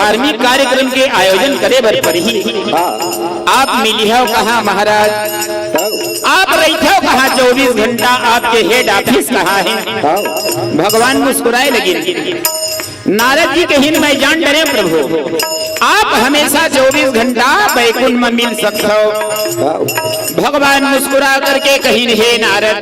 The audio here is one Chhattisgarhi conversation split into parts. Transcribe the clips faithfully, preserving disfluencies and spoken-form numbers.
धार्मिक कार्यक्रम के आयोजन करे बर परही। हाँ। आप मिलिहव कहाँ महाराज? हाँ। आप रहिथव कहाँ? चौबीस घंटा आपके हेड ऑफिस कहाँ हे? हाँ। भगवान मुस्कुराए लगिन। नारद जी कहिन, मैं जान डरे प्रभु, आप हमेशा चौबीस घंटा बैकुंठ में मिल सकथव। हाँ। भगवान मुस्कुरा करके कहिन, हे नारद,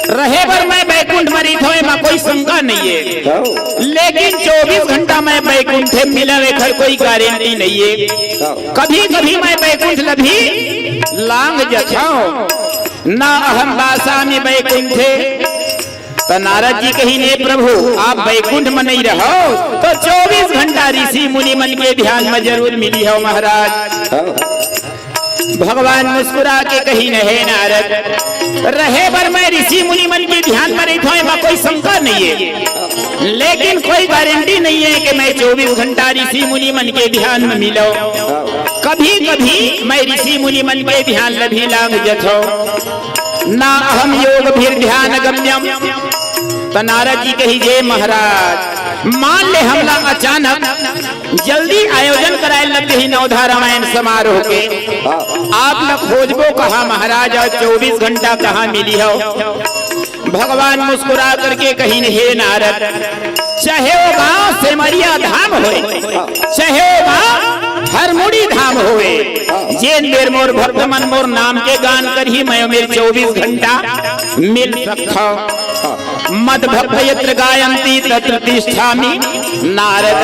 रहे बर मैं बैकुंठ में रहिथों, एमा कोई शंका नहीं है, हाँ। लेकिन चौबीस घंटा मैं बैकुंठ में मिलव, एकर कोई गारंटी नहीं है। हाँ। कभी कभी मैं बैकुंठ ल भी लांघ जथों, ना अहम वासामि बैकुंठे। त नारद जी कहिन, हे प्रभु, आप बैकुंठ में नहीं रहो, तो चौबीस घंटा ऋषि मुनि मन के ध्यान में जरूर मिलिहव महाराज। हाँ। भगवान मुस्कुरा के कहिन, हे नारद, रहे बर मैं ऋषि मुनि मन के ध्यान में रहिथों, एमा कोई शंका नहीं है, लेकिन कोई गारंटी नहीं है कि मैं चौबीस घंटा ऋषि मुनि मन के ध्यान में मिलव। कभी कभी मैं ऋषि मुनि मन के ध्यान ल भी लांघ जथों। ना अहम योग भी ध्यान गम्यम। त नारद जी कहिस, हे महाराज, मान ले हमला अचानक जल्दी आयोजन कराए लग गई नवधा रामायण समारोह के। हाँ। आप ल खोजबो कहाँ महाराज, अउ चौबीस घंटा कहाँ मिलिहव? भगवान मुस्कुरा करके कहिन, हे नारद, चाहे वो गांव सेमरिया धाम होए, चाहे वो गांव हरमुड़ी धाम होए, जेन बेर मोर भक्त मन मोर नाम के गान करही, मैं ओ मेर चौबीस घंटा मिल सकथों। मद्भक्त यत्र गायन्ति तत्र तिष्ठामि नारद।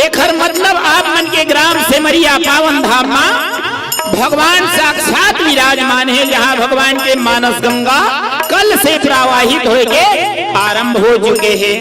एखर मतलब आप मन के ग्राम सेमरिया पावन धाम मा भगवान साक्षात विराजमान हे, जहाँ भगवान के मानस गंगा कल से प्रवाहित होय के आरंभ हो चुके हे।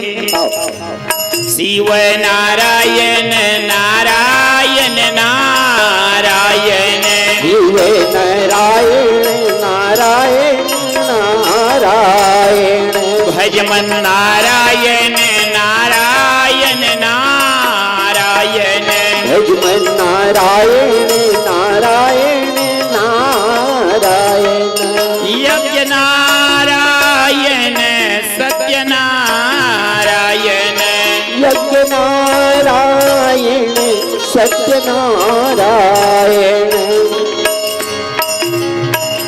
शिव नारायण नारायण नारायण। शिव नारायण नारायण नारायण। भजमन नारायण नारायण नारायण। भजमन नारायण नारायण नारायण। यज्ञ नारायण सत्य नारायण। यज्ञ नारायण सत्य नारायण।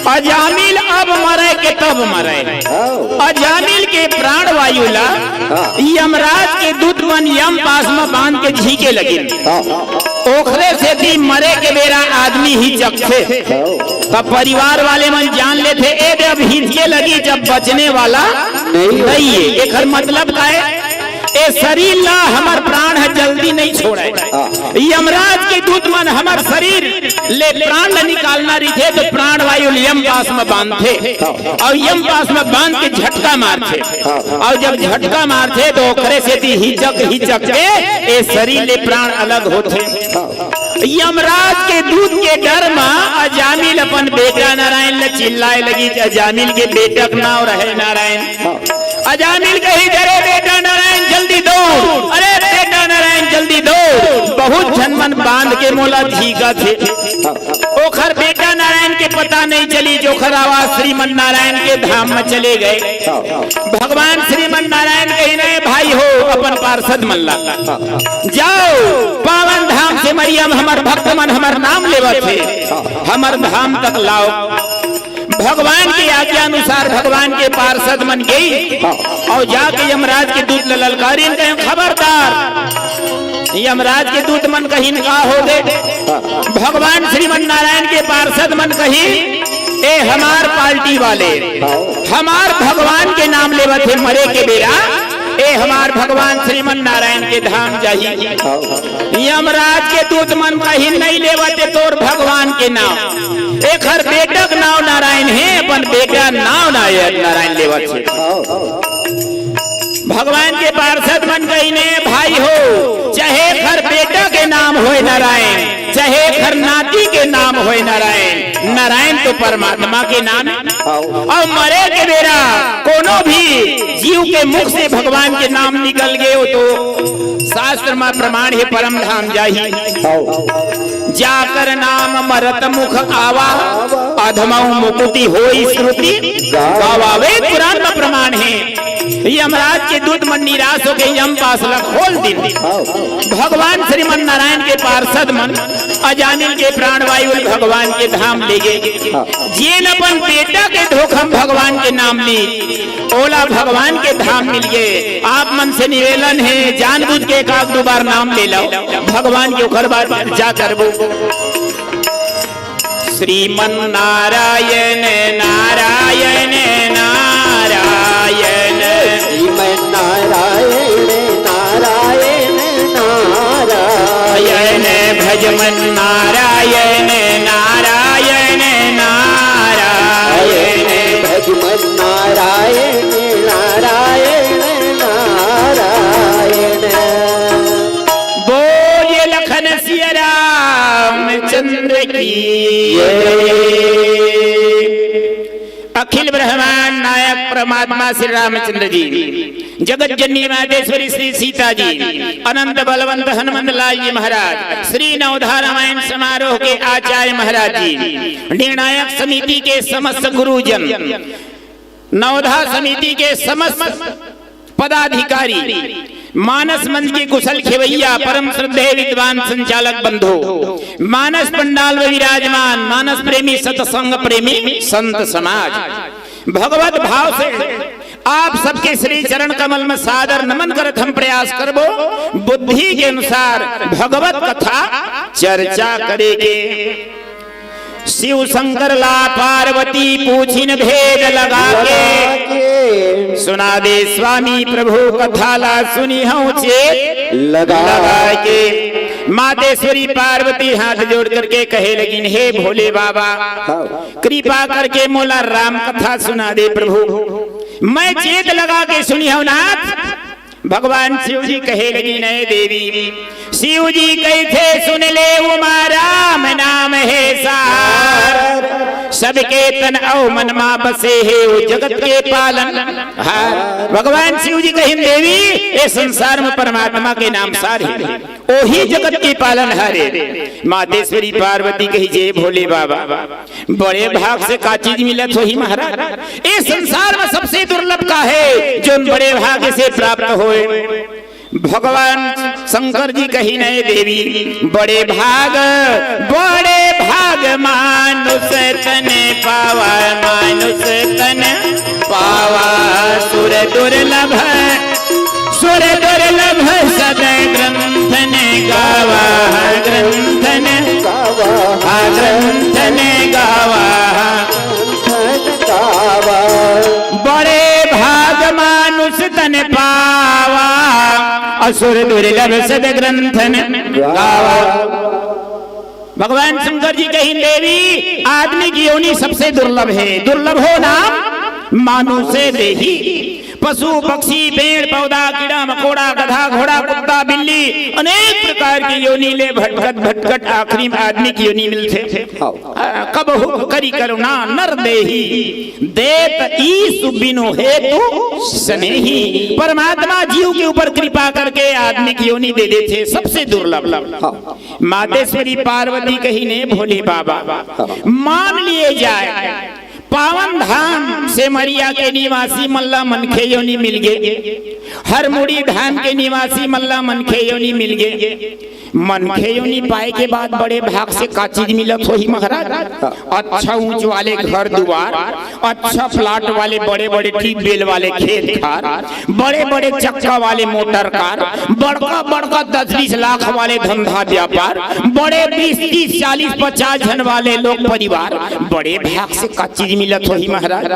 अजामिल अब मरे के तब मरे। हाँ। अजामिल के प्राण वायु ला हाँ। यमराज के दूत मन यम पास म बांध के झींके लगिन। हाँ। ओखरे सेती मरे के बेरा आदमी हिचकथे। हाँ। तब परिवार वाले मन जान लेथे, ए दे अब हिचके लगी, जब बचने वाला नहीं है। नहीं है। एखर मतलब का है? ए शरीर ला हमर प्राण ह जल्दी नहीं छोड़े। हाँ। यमराज के दूत मन हमर शरीर ले प्राण ल निकालना रहिथे, तो प्राण वायु ल यम पास म बांधथे। हाँ। अउ यम पास म बांध के झटका मारथे। हाँ। अउ जब झटका मारथे, तो ओखरे सेती हिचक, हिचक के ए शरीर ले प्राण अलग होथे। हाँ। यमराज के दूत के डर म अजामिल अपन बेटा नारायण ल चिल्लाए लगी। अजामिल के बेटा के नाव रहे नारायण। हाँ। अजामिल कही, अरे बेटा नारायण जल्दी दौड़, अरे बेटा नारायण जल्दी दौड़, बहुत झन मन बांध के मोला झींकत हे। हाँ। ओखर बेटा नारायण के पता नहीं चली, जोखर आवाज श्रीमन नारायण के धाम म चले गए। हाँ। भगवान श्रीमन नारायण कहिन, ए भाई हो, अपन पार्षद मन ला, हाँ। जाओ, पावन धाम सेमरिया म हमर भक्त मन हमर नाम लेवत हे, हमर धाम तक लाओ। भगवान के आज्ञा अनुसार भगवान के पार्षद मन गई हाँ। अउ जाके यमराज के दूत ल ललकारिन, कहे, खबरदार, यमराज के दूत मन कहिन, का होगे? हाँ। भगवान श्रीमन नारायण के पार्षद मन कहिन, ए हमार पार्टी वाले, हाँ। हमार भगवान के नाम लेवत हे मरे के बेरा, ए हमार भगवान श्रीमन नारायण के धाम जाही। हाँ। यमराज के दूत मन कहिन, नहीं लेवत हे तोर भगवान के नाम। एखर बेटा के नाव नारायण हे, अपन बेटा नाव नारायण लेवत हे। भगवान के पार्षद मन कहिन, ए भाई हो, चाहे एखर बेटा के नाम होय नारायण, चाहे एखर नाती के नाम होय नारायण, नारायण तो परमात्मा के नाम हे। अउ मरे के बेरा कोनो भी जीव के मुख से भगवान के नाम निकल गे, ओ तो शास्त्र म प्रमाण हे, परम धाम जाही। जाकर नाम मरत मुख आवा, अधमउ मुकुति होई श्रुति गावा। वेद पुराण म प्रमाण हे। यमराज के दूत मन निराश होके यम पास ला खोल दिन। भगवान श्रीमन नारायण के पार्षद मन अजामिल के प्राणवायु ल भगवान के धाम ले गे। जेन अपन बेटा के धोखा म भगवान के नाम ली, ओला भगवान के धाम मिल गे। आप मन से निवेदन हे, जानबूझ के एक आध दू बार नाम ले लव भगवान के, ओकर बाद जा करबो। श्रीमन नारायण, नारायण, नारायण। श्रीमन नारायण, नारायण, नारायण। भजमन नारायण, नारायण, नारायण। भजमन नारायण, नारायण, नारायण। बोलिए लखन सिया रामचंद्र की जय। अखिल ब्रह्मांड नायक परमात्मा श्री रामचंद्र जी, जगत जननी मातेश्वरी श्री सीता जी, अनंत बलवंत हनुमंत लाल जी महाराज, श्री नवधा रामायण समारोह के आचार्य महाराज जी, निर्णायक समिति के समस्त गुरुजन, नवधा समिति के समस्त पदाधिकारी, मानस मंच के कुशल खेवैया, परम श्रद्धेय विद्वान संचालक बंधु, मानस पंडाल में विराजमान मानस प्रेमी, सत्संग प्रेमी, संत समाज, भगवत भाव से आप सबके श्री चरण कमल में सादर नमन करत हम प्रयास करबो बुद्धि के अनुसार भगवत कथा चर्चा करे के। शिव शंकर ला पार्वती पूछिन भेद लगा के। सुना दे स्वामी प्रभु कथा ला सुनिहौं चेत लगा लगा के। मातेश्वरी पार्वती हाथ जोड़ करके कहे लगिन, हे भोले बाबा, हाँ। कृपा करके मोला राम कथा सुना दे प्रभु, मैं चेत लगा के सुनिहौं नाथ। भगवान शिव जी कहे लगिन, ए देवी, शिव जी कहिथे, सुन ले उमा राम नाम हे सार, सबके तन अउ मन मा बसे हे वो जगत के पालन। हाँ, भगवान शिव जी कहिन, देवी, ये संसार में परमात्मा के नाम सार हे, ओही जगत के पालन हारे। मातेश्वरी पार्वती कही, जय भोले बाबा, बड़े भाग से का चीज मिलत होही महाराज? ए संसार में सबसे दुर्लभ का हे, जोन बड़े भाग से प्राप्त होए? भगवान शंकर जी कहिन, ए देवी, बड़े भाग, बड़े भाग मानुष तन पावा, मानुष तन पावा। सुर दुर्लभ, सुर दुर्लभ सद ग्रंथन गावा, ग्रंथन गावा, ग्रंथन गावा। बड़े भाग मानुष तन पावा, असुर दुर्लभ सद ग्रंथन गावा। भगवान शंकर जी कहिन, देवी, आदमी की योनि सबसे दुर्लभ हे, दुर्लभ हो नाम मानुषे देही। पशु पक्षी, पेड़ पौधा, कीड़ा मकोड़ा, गधा घोड़ा, कुत्ता बिल्ली, अनेक प्रकार की योनि ले भटकत भटकत आखिरी में आदमी की योनि मिलथे। हाँ। आ, कबहु करि करुणा नर देही, देत ईस बिनु हेतु सनेही। परमात्मा जीव के ऊपर कृपा करके आदमी की योनि दे देथे, सबसे दुर्लभ। हाँ। मातेश्वरी पार्वती कहिन, ए भोले बाबा, मान लिए जाए, पावन धाम सेमरिया के निवासी मन ला मनखे योनि मिल गे, हरमुड़ी धाम के निवासी मन ला मनखे योनि मिल गे। मनखे योनि पाए के बाद बड़े भाग से का चीज मिलत होही महाराज? अच्छा ऊंच वाले घर दुआर, अच्छा प्लाट वाले, बड़े बड़े ट्यूबवेल वाले खेत खार, बड़े बड़े चक्का वाले मोटर कार, बड़का बड़का दस बीस लाख वाले धंधा व्यापार, बड़े बीस तीस चालीस पचास झन वाले लोग परिवार, बड़े भाग से का चीज मिलत होही महाराज?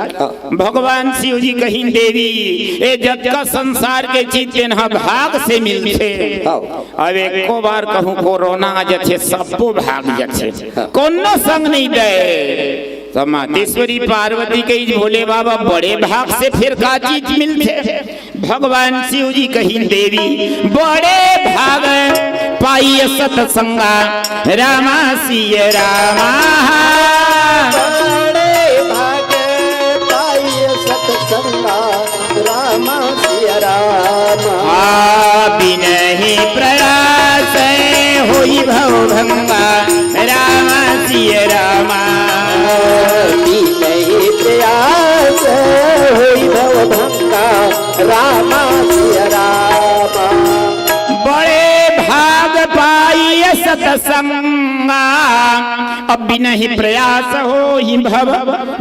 भगवान शिव जी कहिन, देवी, ए जतका संसार के चीज तेन ह भाग से मिलथे। अब एको बार कहूं कोरोना आ जथे, सब्बो भाग जथे, कोनो संग नहीं दे। त मातेश्वरी पार्वती कही, भोले बाबा, बड़े भाग से फिर का चीज मिलथे? भगवान शिव जी कहिन, देवी, बड़े भाग पाई सतसंगा रामा सिय रामा। बड़े भाग पाई सतसंगा रामा सिय रामा। आ बिनहि प्रयास होई भव भंगा रामा सिया रामा। बिनहि प्रयास होई भव भंगा, रामा सिया रामा। बड़े भाग पाई सतसंगा, अब बिनहि प्रयास होई भव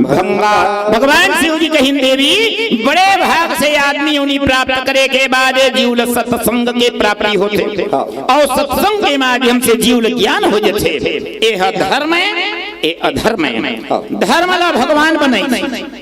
भंगा। भगवान शिव जी कहिन, देवी, बड़े भाग से आदमी उन्हीं प्राप्त करे के बाद जीव ल सत्संग के प्राप्ति होथे। हाँ। अउ सत्संग के माध्यम से जीव ल ज्ञान हो जथे। ए ह धर्म ए, ए अधर्म ए। हाँ। धर्म ल भगवान बनई,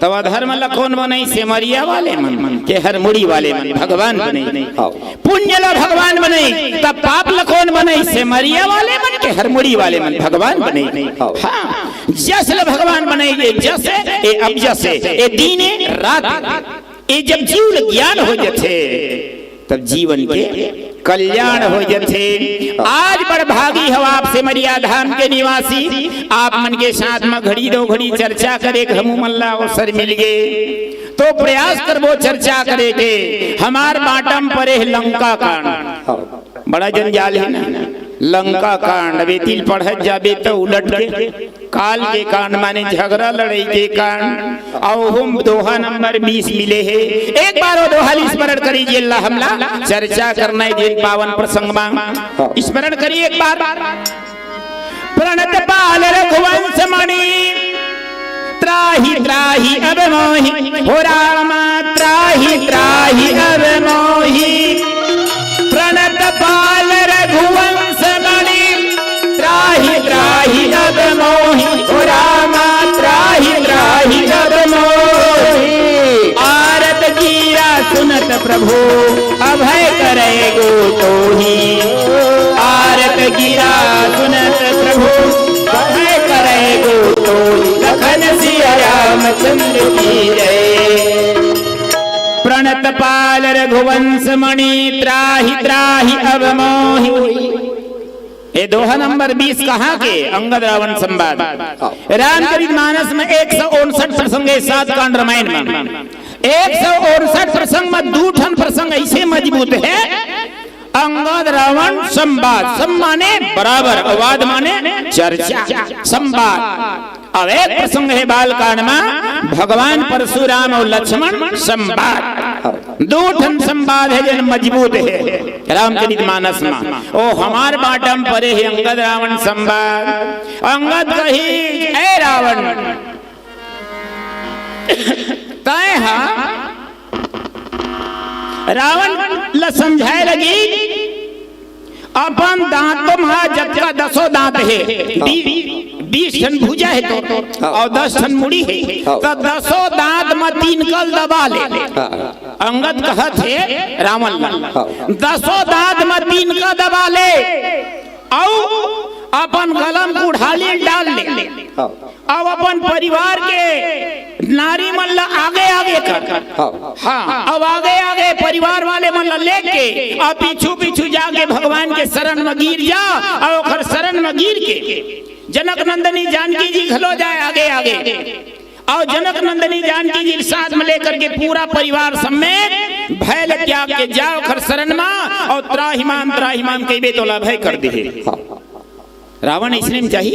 तब अधर्म ल कोन बनई? सेमरिया वाले मन, के हरमुड़ी वाले मन भगवान बनई। हाँ। पुण्य ल भगवान बनई, तब पाप ल कोन बनई? सेमरिया वाले मन, के हरमुड़ी वाले मन भगवान बनई। हाँ। हाँ, जस ल भगवान बनई, ए जस ए, ए अबजस ए, ए दिन ए, रात ए। ए जब जीव ल ज्ञान हो जथे, तब जीवन के कल्याण हो जथे। आज बड़ भागी हव आप सेमरिया धाम के निवासी, आप मन के साथ म घड़ी दो घड़ी चर्चा करे के हमू मन ला अवसर मिल गे, तो प्रयास करबो चर्चा करे के। हमार बांटा म परे हे लंका कांड। हाँ। बड़ा जंजाल हे ना, लंका कांड। अब एती ल पढ़त जाबे त उलट के काल के कांड माने झगरा लड़ई के कांड, अउ ओहू म दोहा नंबर बीस मिले हे। एक बार ओ दोहा ल स्मरण करी, जेला हमला चर्चा करना हे, जेन पावन प्रसंग म। हाँ। स्मरण करी एक बार। प्रणत पाल रघुवंश मणि, त्राहि त्राहि अब मोहि, हो रामा त्राहि त्राहि अब मोहि। प्रणत पाल रघुवंश मणि, त्राहि त्राहि अब मोहि, हो रामा त्राहि त्राहि अब मोहि। आरत गिरा सुनत प्रभु, अभय करे गो तोहि। आरत गिरा सुनत प्रभु, अभय करे गो तोहि। लखन सिया रामचंद्र की जय। प्रणत पाल रघुवंश मणि, त्राहि त्राहि अब मोहि। ए दोहा नंबर बीस कहाँ के? अंगद रावण संवाद। रामचरित मानस म एक सौ उनसठ प्रसंग हे, सात कांड रामायण म। एक सौ उनसठ प्रसंग म दू ठन प्रसंग अइसे मजबूत हे, अंगद रावण संवाद, सम माने बराबर, वाद माने चर्चा, संवाद। अब एक प्रसंग हे बालकांड म, भगवान परशुराम अउ लक्ष्मण संवाद। दू ठन संवाद हे जेन मजबूत हे रामचरित मानस म। ओ हमार बांटा म परे हे अंगद रावण संवाद। अंगद कही, ए रावण, तैं हा रावण ल समझाए लगी, अपन दांतों म जतका दसों दांत हे, बी-, बीस ठन भुजा हे तो, हाँ। अउ दस ठन मुड़ी हे, हाँ। त दसों दांत म तीन कल दबा ले। हाँ। अंगद कहत हे रावण ल, हाँ। दसों दांत म तीन कल दबा ले, अउ अपन गला म कुढ़ाली डाल ले। हाँ। अब अपन परिवार के नारी मन ला आगे आगे कर। हाँ। हाँ, अब आगे आगे परिवार वाले मन ला लेके अब पीछू पीछू जाके भगवान के शरण म गिर जा, अउ ओखर शरण म गिर के जनक नंदनी जानकी जी घलो जाए आगे आगे, अउ जनक नंदनी जानकी जी के साथ म लेकर के पूरा परिवार समेत भय ल त्याग के जाओ ओखर शरण म, अउ त्राहिमाम त्राहिमाम कहिबे तोला अभय कर देही। हाँ। रावण अइसने म जाही,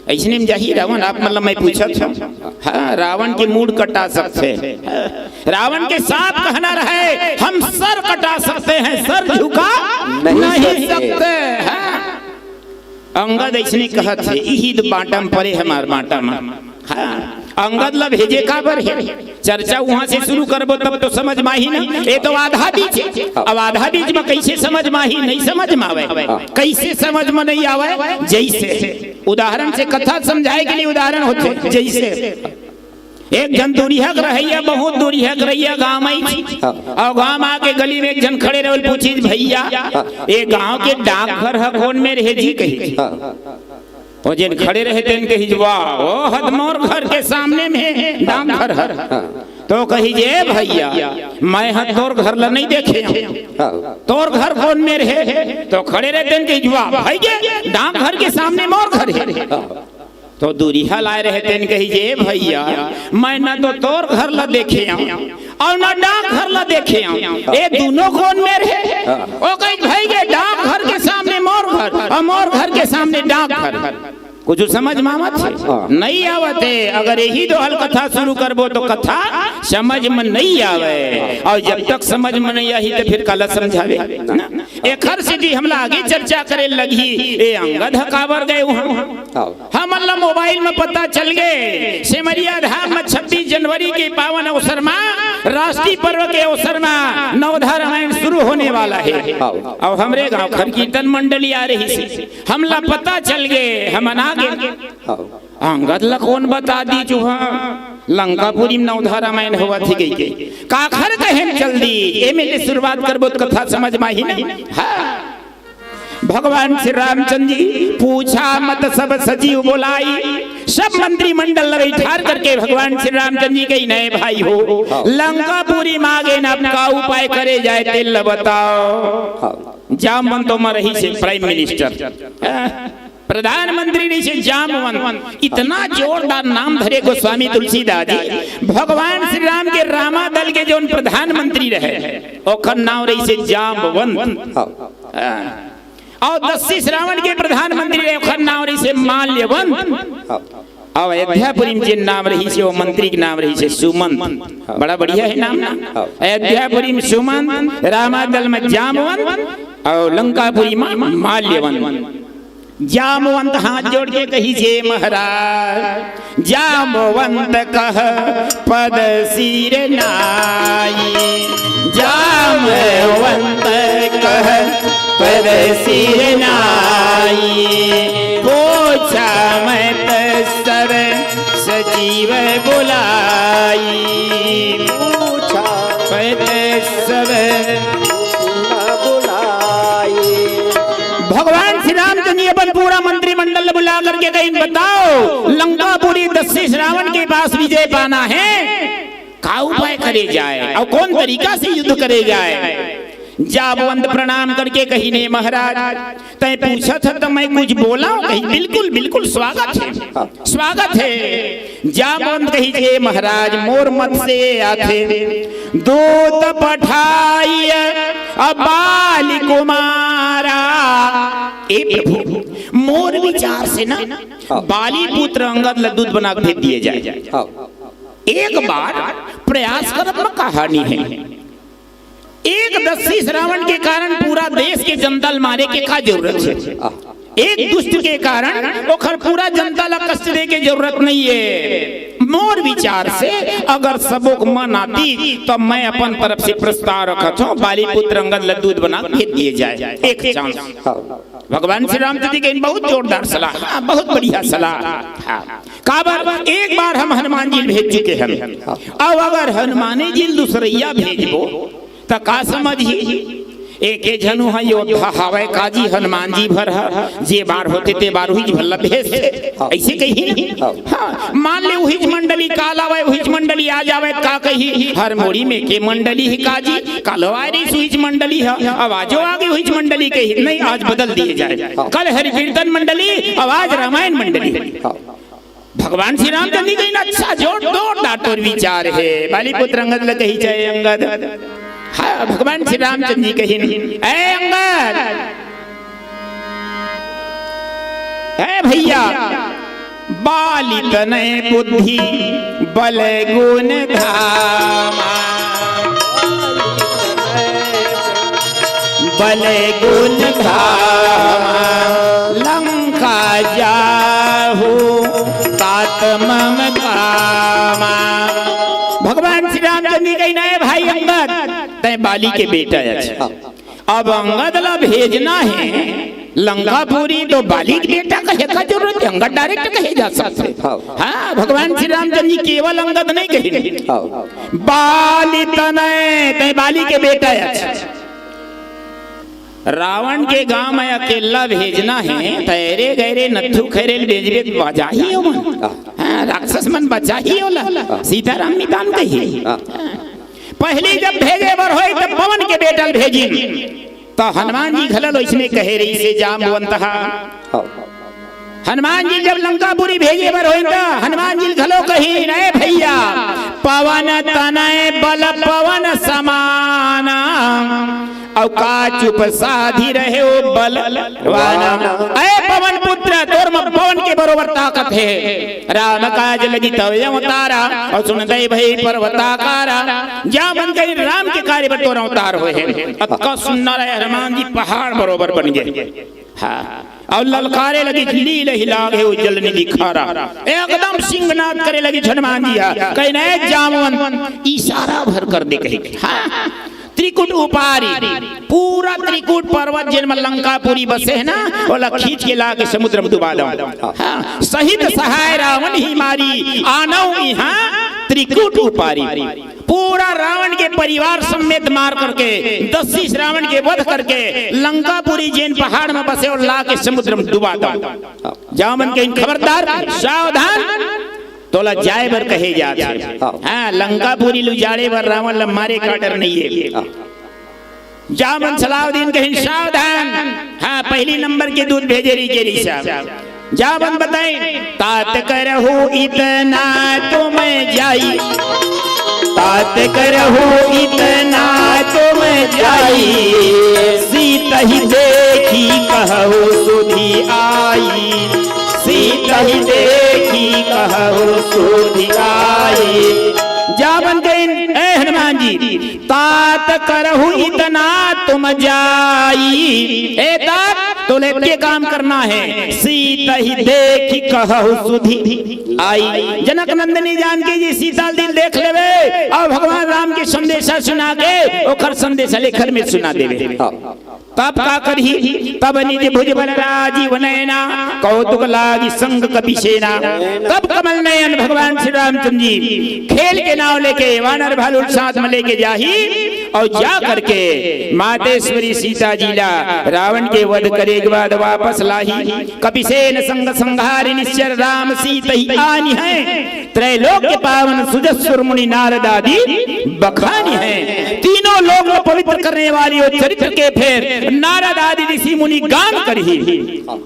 अइसने म जाही रावण, आप मन ल मैं पूछत हंव। हाँ, रावण के मूड़ कटा सकथे। रावण के साफ कहना रहे, हम सर कटा सकते हैं, सर झुका नहीं नहीं सकते। सकते। हाँ। अंगद अइसने कहत हे, इही तो बांटा म परे हमार बांटा म। हाँ, अंगद ला भेजे काबर हे? चर्चा उहाँ से शुरू करबो तब तो समझ म आही ना। ए तो आधा बीच हे। अब आधा बीच म कइसे समझ म आही? नहीं समझ म आवय। कइसे समझ म नहीं आवय? जइसे उदाहरण से कथा समझाए के लिए उदाहरण होथे। जइसे एक झन दुरिहा के रहइया, बहुत दुरिहा के रहइया गाँव म आइस। अउ गाँव म आके गली म एक झन खड़े रहे, पूछिस, "भइया, ए गाँव के डाकघर ह कोन मेर हे जी?" कहिस। ओ जेन खड़े रहे तेन कहिस, "वाह, ओ ह त मोर घर के सामने म हे डाकघर ह।" त ओ कहिस, "ए भइया, मैं ह तोर घर ल नइ देखे हंव, हाँ। तोर घर कोन मेर हे?" त ओ खड़े रहे तेन कहिस, "वाह भई गे, डाकघर के सामने मोर घर हे।" त ओ दुरिहा ल आय रहे तेन कहिस, "ए भइया, मैं न तो तोर घर ल देखे हंव अउ न डाकघर ल देखे हंव, ए दूनों कोन मेर हे?" हाँ। ओ कहिस, "भई गे, डाकघर के सामने मोर घर अउ मोर घर के सामने डाकघर। कुछ समझ में आवत हे? हाँ। नहीं आवत हे। अगर यही दो हल कथा शुरू करबो तो कथा समझ में नहीं आवे, और जब तक समझ में नहीं आही तो फिर काला समझावे, ना? एखर सेती हमला आगे चर्चा करे लगही, ए अंगद ह काबर गए उहाँ? हाँ। हमन ला मोबाइल में पता चल गे, सेमरिया धाम में छब्बीस जनवरी के पावन अवसर में, राष्ट्रीय पर्व के अवसर में नवधा रामायण शुरू होने वाला हे। हाँ। अउ हमरे गांव खर कीर्तन मंडली आ रहिसे, हमला पता चल गे, हमन आ गे। हाँ। अंगद ला कोन बता दिस उहाँ लंकापुरी में नवधा रामायण होवत हे कहिके? काखर कहे म चल दिस? एमे ले शुरुआत करबो त कथा समझ में आही नहीं। हाँ। भगवान श्री रामचंद्र जी, पूछा मत सब सचिव बुलाई, सब मंत्रिमंडल ला बैठार करके भगवान श्री रामचंद्र जी कहिन, ए भाई हो, लंकापुरी म आ गेन, अब का उपाय करे जाए, तेला बताओ। हाँ। जामवंत ओमा रहिसे प्राइम मिनिस्टर। हाँ। प्रधानमंत्री रहिसे जामवंत, इतना जोरदार नाम धरे गोस्वामी तुलसीदास जी। भगवान श्री राम के रामा दल के जोन प्रधानमंत्री रहे, ओखर नाम रहिसे जामवंत। हाँ। हाँ। अउ दस श्रावण के प्रधानमंत्री रहे, ओखर नाम रहिसे माल्यवंत। हाँ। अउ अयोध्यापुरी में जेन नाम रहिसे, ओ मंत्री के नाम रहिसे सुमंत। हाँ। बड़ा बढ़िया हे नाम ना। हाँ। अयोध्यापुरी में सुमंत, रामा दल में जामवंत, अउ लंकापुरी में माल्यवंत। जामवंत हाथ जोड़ के कहिसे, महाराज, जामवंत कह पद सिर नाई, जामवंत कह पद सिर नाई, पूछा मत सब सचिव बुलाई, पूछा पद सब बुलाई। भगवान श्री रामचंद्र जी अपन पूरा मंत्रिमंडल ला बुला करके कहिन, बताओ, लंकापुरी दस श्रावण के पास विजय पाना हे, का उपाय करे जाए अउ कोन तरीका से युद्ध करे जाए? जामवंत प्रणाम करके कहिन, ए महाराज, तैं पूछत हस त मैं कुछ बोलंव? कहिन, बिल्कुल, बिल्कुल, स्वागत हे, स्वागत हे। जामवंत कहिस, हे महाराज, मोर मत से आथे, दूत पठाई अब बाली कुमारा। ए प्रभु, मोर विचार से ना, हाँ। बाली पुत्र अंगद ला दूत बना के भेज दिए जाए। हाँ। एक बार प्रयास करब म का हानि हे। एक दस श्रावण के कारण पूरा देश के जनता ल मारे के का जरूरत हे? एक दुष्ट के कारण ओखर पूरा जनता ला कष्ट दे के जरूरत नहीं हे। मोर विचार से अगर सबो के मन आतिस, त मैं अपन तरफ से प्रस्ताव रखत हंव, बाली पुत्र अंगद ला दूत बना के भेज दिए जाए। एक चांस। हाँ। भगवान श्री रामचंद्र जी कहिन, बहुत जोरदार सलाह, हाँ, बहुत बढ़िया सलाह। हाँ। काबर, एक बार हम हनुमान जी ल भेज चुके हन, अउ अगर हनुमाने जी ल दूसरइया भेजबो, त का समझही? एके झन ह योद्धा हावय का जी, हनुमान जी भर ह, जे बार होथे ते बार उहीच भर ल भेजथे, अइसे कहिही ना। हाँ, मान ले उहीच मंडली काल आवय, उहीच मंडली आज आवय, का कहिही? हर मुड़ी में एके मंडली हे का जी, कालो आय रहिस उहीच मंडली ह, अब आजो आगे उहीच मंडली कहिही, नहीं, आज बदल दिए जाए, कल हरि कीर्तन मंडली, अब आज रामायण मंडली। भगवान श्री रामचंद्र जी कहिन, अच्छा, जोरदार तोर विचार हे। बाली पुत्र अंगद ल कहिस, ए अंगद। हाँ, भगवान श्री रामचंद्र जी कहिन, ए अंगद, ए भइया, बाली तनय बुद्धि बल गुण धामा, बल गुण धामा, लंका जाहू तात मम कामा। भगवान श्री रामचंद्र जी कहिन, ए भाई अंगद, तैं बाली के बेटा अस। अब अंगद ला भेजना हे लंकापुरी, तो बाली के बेटा कहे का जरूरत हे? अंगद direct कहे जा सकथे। हाँ। हाँ, भगवान श्री रामचंद्र जी केवल अंगद नहीं कहिन। हाँ। बाली तनय, तैं बाली के बेटा अस। रावण के गांव में अकेल्ला भेजना हे, त एरे गैरे नत्थू खैरे ल भेजबे त बचाही ओमन। हाँ, राक्षस मन बचाही ओला। सीताराम निदान कहिही। हाँ। पहली जब भेजे बर होय, तब पवन के बेटा ल भेजिन। त हनुमान जी घलो अइसने कहे रहिसे जामवंत ह। हाँ। हनुमान जी जब लंकापुरी भेजे बर होइन, त हनुमान जी घलो कहिन, ए भइया, पवन तनय बल पवन समाना, अउ का चुप साधि रहे ओ बलवाना। ए पवन पुत्र, तोर म पवन के बरोबर ताकत हे। राम काज लगी तव अवतारा, अउ सुन दई भई पर्वताकारा। जामन कहिन राम के कार्य बर तोर अवतार होय हे। अतका सुंदर हे हनुमान जी, पहाड़ बरोबर बन गे। हाँ। अउ ललकारे लगी, लीलहि लागे ओ जल निधि खारा। एकदम सिंहनाद करे लगी हनुमान जी हा। कहिन ए जामवन, इशारा भर कर दे कही। हाँ। त्रिकुट उपारी, पूरा त्रिकुट पर्वत जेन म लंकापुरी बसे हे ना, ओला खींच के ला के समुद्र म डुबा दव। हाँ। सहित सहाय रावण ही मारी, आनव इहाँ त्रिकुट उपारी। पूरा रावण के परिवार समेत मार करके, दस शीश रावण के वध करके, लंकापुरी जेन पहाड़ म बसे, ओला ला के समुद्र म डुबा दव। जामन कहिन खबरदार, सावधान, तोला जाय बर कहे जात हे। हाँ। हाँ, लंकापुरी ल उजाड़े बर, रावण ल मारे का डर नइये। हाँ। जामन सलाह दीन कहिन सावधान। हाँ, पहली नंबर के दूत भेजे रहिके रहिस। जामन बताइन, तात करहु इतना तुम जाई, तात करहु इतना तुम जाई, सीतहि देखि कहहु सुधि आई, सीतहि देखि कहहु सुधि आई। जामन कहिन, ए हनुमान जी, तात करहु इतना तुम जाई। ए तात, तोले के काम करना हे, सीतहि देखि कहहु सुधि आई। जनक नंदनी जानकी जी सीता ल देख लेवे अउ भगवान राम के संदेशा सुना के ओकर संदेशा लेखर में सुना देवे। हाँ। तब का करही? तब निज भुज बल राजीव नयना, कौतुक लागी संग कपि सेना। तब कमल नयन भगवान श्री रामचंद्र जी खेल के नाव लेके वानर भालू साथ म लेके जाही अउ जा करके मातेश्वरी सीता जी ला रावण के वध करे के बाद वापस लाही। कपिसेन संग संहारि निश्चर राम सीतहि आनिहैं। त्रैलोक्य पावन सुजस सुर मुनि नारद आदि बखानिहैं। तीनों लोक को पवित्र करने वाली वो चरित्र के फेर नारद आदि ऋषि मुनि गान करही।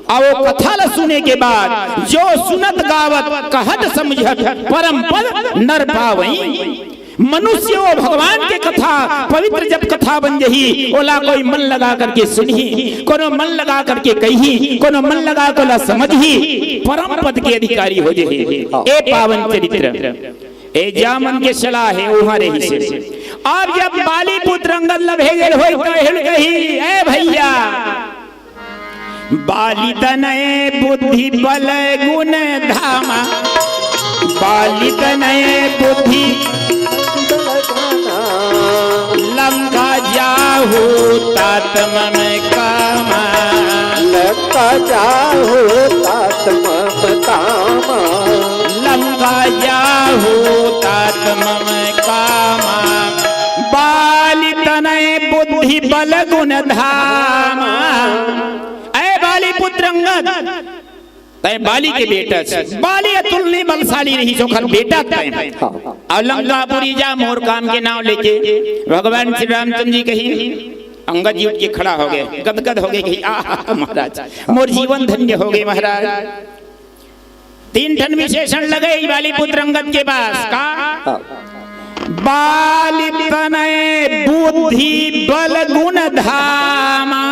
अउ वो कथा ला सुने के बाद जो सुनत गावत कहत समझत परम पद नर पावई। मनुष्य वो भगवान के कथा पवित्र जब कथा बन जही, ओला कोई मन लगा करके सुनही, कोनो मन लगा करके कही, कोनो मन लगा के ओला समझही, परम पद के अधिकारी हो जही। ए पावन चरित्र, ए जामन के सलाह हे, उहाँ रहिसे। अब जब बाली पुत्र अंगद ल भेजे होय, कहे ल कही, ए भइया, बाली तनय बुद्धि बल गुन धामा, बाली तनय बुद्धि लंका जाहु तात मम कामा। लंका जाहु तात मम कामा। लंका जाहु तात मम कामा। बाली तनय बुद्धि बल गुन धामा। ए बाली पुत्र अंगद, तैं बाली के बेटा हस। बाली अतुलनीय बलशाली रहिस, ओखर बेटा तैं। हाँ। अउ लंकापुरी जा मोर काम के नाव लेके भगवान श्री रामचंद्र जी कहिन, अंगद जी उठ के खड़ा हो गे, गदगद हो गे, कही, "आहा, महाराज, मोर जीवन धन्य हो गे महाराज।" तीन ठन विशेषण लगे बाली पुत्र अंगद के पास। का? हाँ। बाली तनय बुद्धि बल गुन धामा।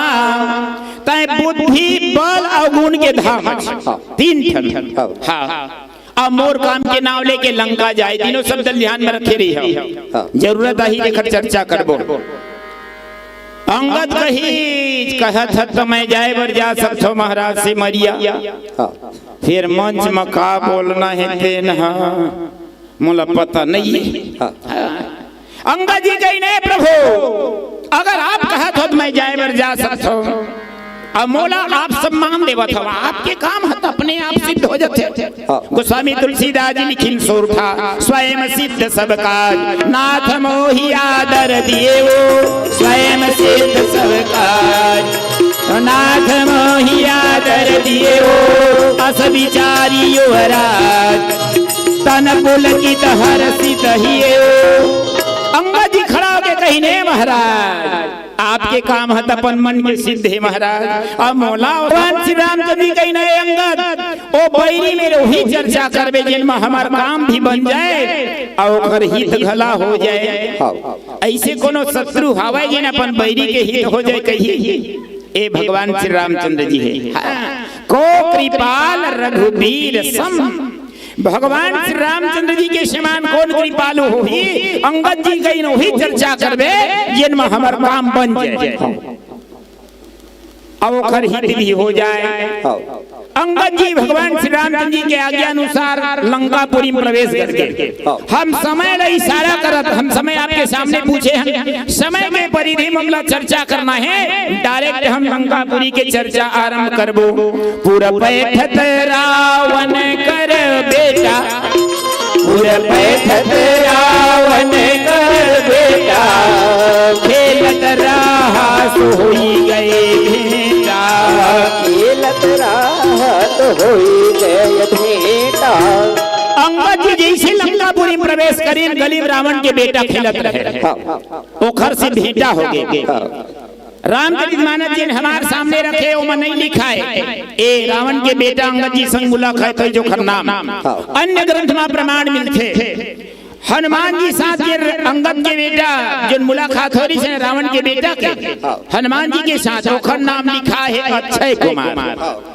तैं बुद्धि, बल अउ गुन के धाम हस। हाँ। तीन ठन। हाँ। हाँ। अब मोर काम के नाव लेके लंका जाय, तीनों शब्द ध्यान में रखे रहिहव। हाँ। जरूरत आही तेखर चर्चा करबो। अंगद कही, कहत हस त मैं जाय बर जा सकथव महाराज सिमरिया। हाँ। फेर मंच म का बोलना हे तेन ह मोला पता नइ हे। हाँ। अंगद जी कहिन, "हे प्रभु, अगर आप कहत हो त मैं जाय बर जा सकथव, अउ मोला आप सम्मान देवत हव, आपके काम ह त अपने आप सिद्ध हो जथे।" हाँ। गोस्वामी तुलसीदास जी लिखिन सोरठा, "स्वयं सिद्ध सब काज नाथ मोहि आदर दिएउ, स्वयं सिद्ध सब काज नाथ मोहि आदर दिएउ, अस बिचारी युवराज तन पुलकित हरषित हिएउ।" अंगद जी खड़ा होके कहिन, "हे महाराज, आपके काम ह त अपन मन के सिद्ध हे महाराज। अब मोला भगवान श्री रामचंद्र जी कहिन हे, अंगद, ओ बैरी मेर उही चर्चा करबे जेन म हमर काम भी बन जाए अउ ओखर हित घला हो जाए। हाँ। अइसे कोनो शत्रु हावय जेन अपन बैरी के हित हो जाए कहिही? ए भगवान श्री रामचंद्र जी हे। हाँ। को कृपाल रघुबीर सम। भगवान श्री रामचंद्र जी के समान कोन कृपालु होही? अंगद जी कहिन उही चर्चा करबे जेन म हमर काम बन जाए। अब ओखर हित भी हो जाए। हाँ। अंगद जी भगवान श्री रामचंद्र जी के आज्ञा अनुसार लंकापुरी में प्रवेश करके हाँ। हम समय ला इशारा करत, हम समय आपके सामने पूछे हन, समय के परिधि में हमला चर्चा करना हे, direct हम लंकापुरी के चर्चा आरंभ करबो। पुर बैठत रावण कर बेटा, पुर बैठत रावण कर बेटा, खेलत रहा सो होई गए भेंटा। खेलत रहा तो होई गए भेंटा। अंगद जी जइसे लंकापुरी में प्रवेश करिन, गली में रावण के बेटा खेलत रहे, हाँ। ओखर से भेंटा हो गए। हाँ। रामचरित मानस जेन हमार सामने रखे, ओमा नइ लिखाय। ए रावण के बेटा अंगद जी संग मुलाकात होइस, जोखर नाम हाँ। अन्य ग्रंथ म प्रमाण मिलथे। हनुमान जी साथ जे अंगद के बेटा, जोन मुलाकात होय रहिस हे रावण के बेटा के, हाँ। हनुमान जी के साथ, ओखर नाम लिखाय हे अक्षय कुमार।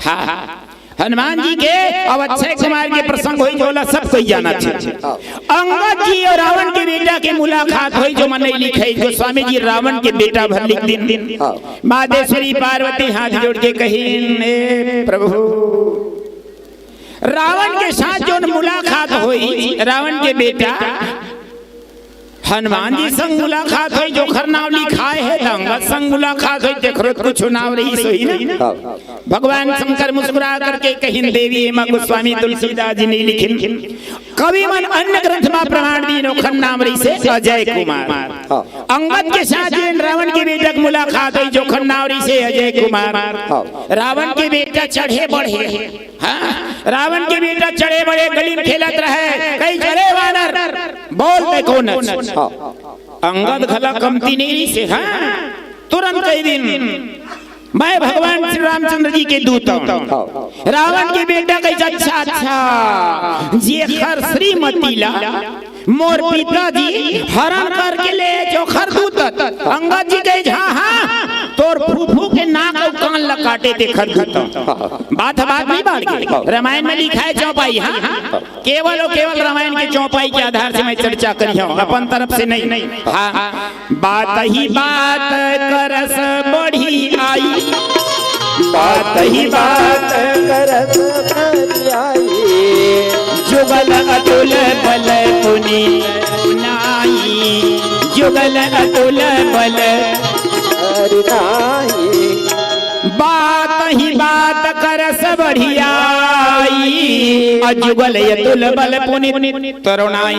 हाँ, हाँ। हनुमान जी के अउ अक्षय कुमार के प्रसंग होइस, ओला सब कोई जानथे। अंगद जी अउ रावण के बेटा के मुलाकात होइस, जो मन नइ लिखे, गोस्वामी जी रावण के बेटा भर लिख दिन। हाँ। मातेश्वरी पार्वती हाथ जोड़ के कहिन, "ए प्रभु, रावण के साथ जोन मुलाकात होइस, रावण के बेटा, हनुमान जी संग मुलाकात होइस, जोखर नाम लिखाय हे, त अंगद संग मुलाकात होइस, तेखरो कुछ नाम रहिस होही ना।" हाँ। भगवान शंकर मुस्कुरा करके कहिन, "देवी, एमा गोस्वामी तुलसीदास जी नइ लिखिन। कवि मन अन्य ग्रंथ म प्रमाण दीन, ओखर नाम रहिस हे अजय कुमार।" हाँ। अंगद के साथ जेन रावण के बेटा के मुलाकात होइस, जोखर नाम रहिस हे अजय कुमार। हाँ। रावण के बेटा चढ़े बढ़े। हाँ, रावण के बेटा चढ़े बढ़े, गली में खेलत रहे, कहिस, "चले वानर, बोल तैं कोन अस?" हाँ। अंगद घला कमती नइ रहिस हे, हाँ, तुरंत कहि दिन, "मैं भगवान श्री रामचंद्र जी के दूत हूँ।" हाँ। रावण के बेटा कहिस, "अच्छा, अच्छा, जेखर श्रीमती ला मोर पिताजी हरण करके ले, जोखर दूत।" अंगद जी कहिस, "हाँ, हाँ, तोर फूफू के नाक अउ कान ला काटे तेखर दूत।" बात ह बात नइ बाढ़ गे। रामायण म लिखाय हे चौपाई, हाँ? केवल अउ केवल रामायण के चौपाई के आधार से मैं चर्चा करिहौं, अपन तरफ से नइ। हाँ, बात ही बात करस बढ़ियाई, बात ही बात करस बढ़ियाई। जुगल अतुल बल पुनि नाई, जुगल अतुल बल अरे नाई। बात ही बात करस बढ़ियाई, अ जुगल अतुल बल पुनि तरुणाई।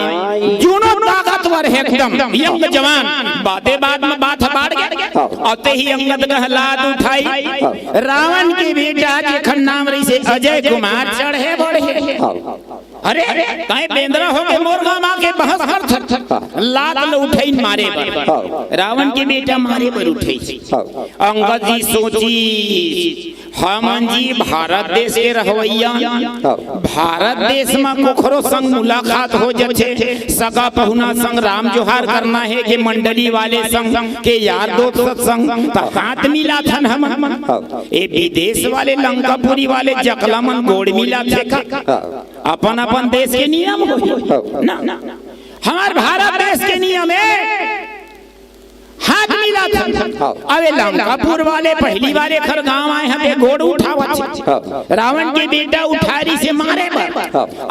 जुनो ताकतवर हे एकदम, यंग जवान, बाते बात म बात ह बाढ़ गे। अउ तेही अंगद कह लात उठाई। रावण के बेटा जेखर नाम रहिस हे अजय कुमार, चढ़े बढ़े। अरे, तैं बेंदरा होके मोर गांव आके बहस करथस। लात ल उठइन मारे बर। रावण के बेटा मारे बर उठइस। अंगद जी सोचिस, हमन जी भारत देश के रहवइया, भारत देश म कोखरो संग मुलाकात हो जथे, सगा पहुना संग राम जोहार करना हे, के मंडली वाले संग, के यार दोस्त संग, त हाथ मिलाथन हमन। ए विदेश वाले, लंकापुरी वाले जकला मन गोड़ मिलाथे का? अपन अपन देश के नियम होही ना। हमर भारत देश के नियम हे, हाथ मिलाथन। अब ए लंकापुर वाले, पहिली वाले घर गांव आए हवे, गोड़ उठावत हे। रावण के बेटा उठाय रहिस हे मारे बर।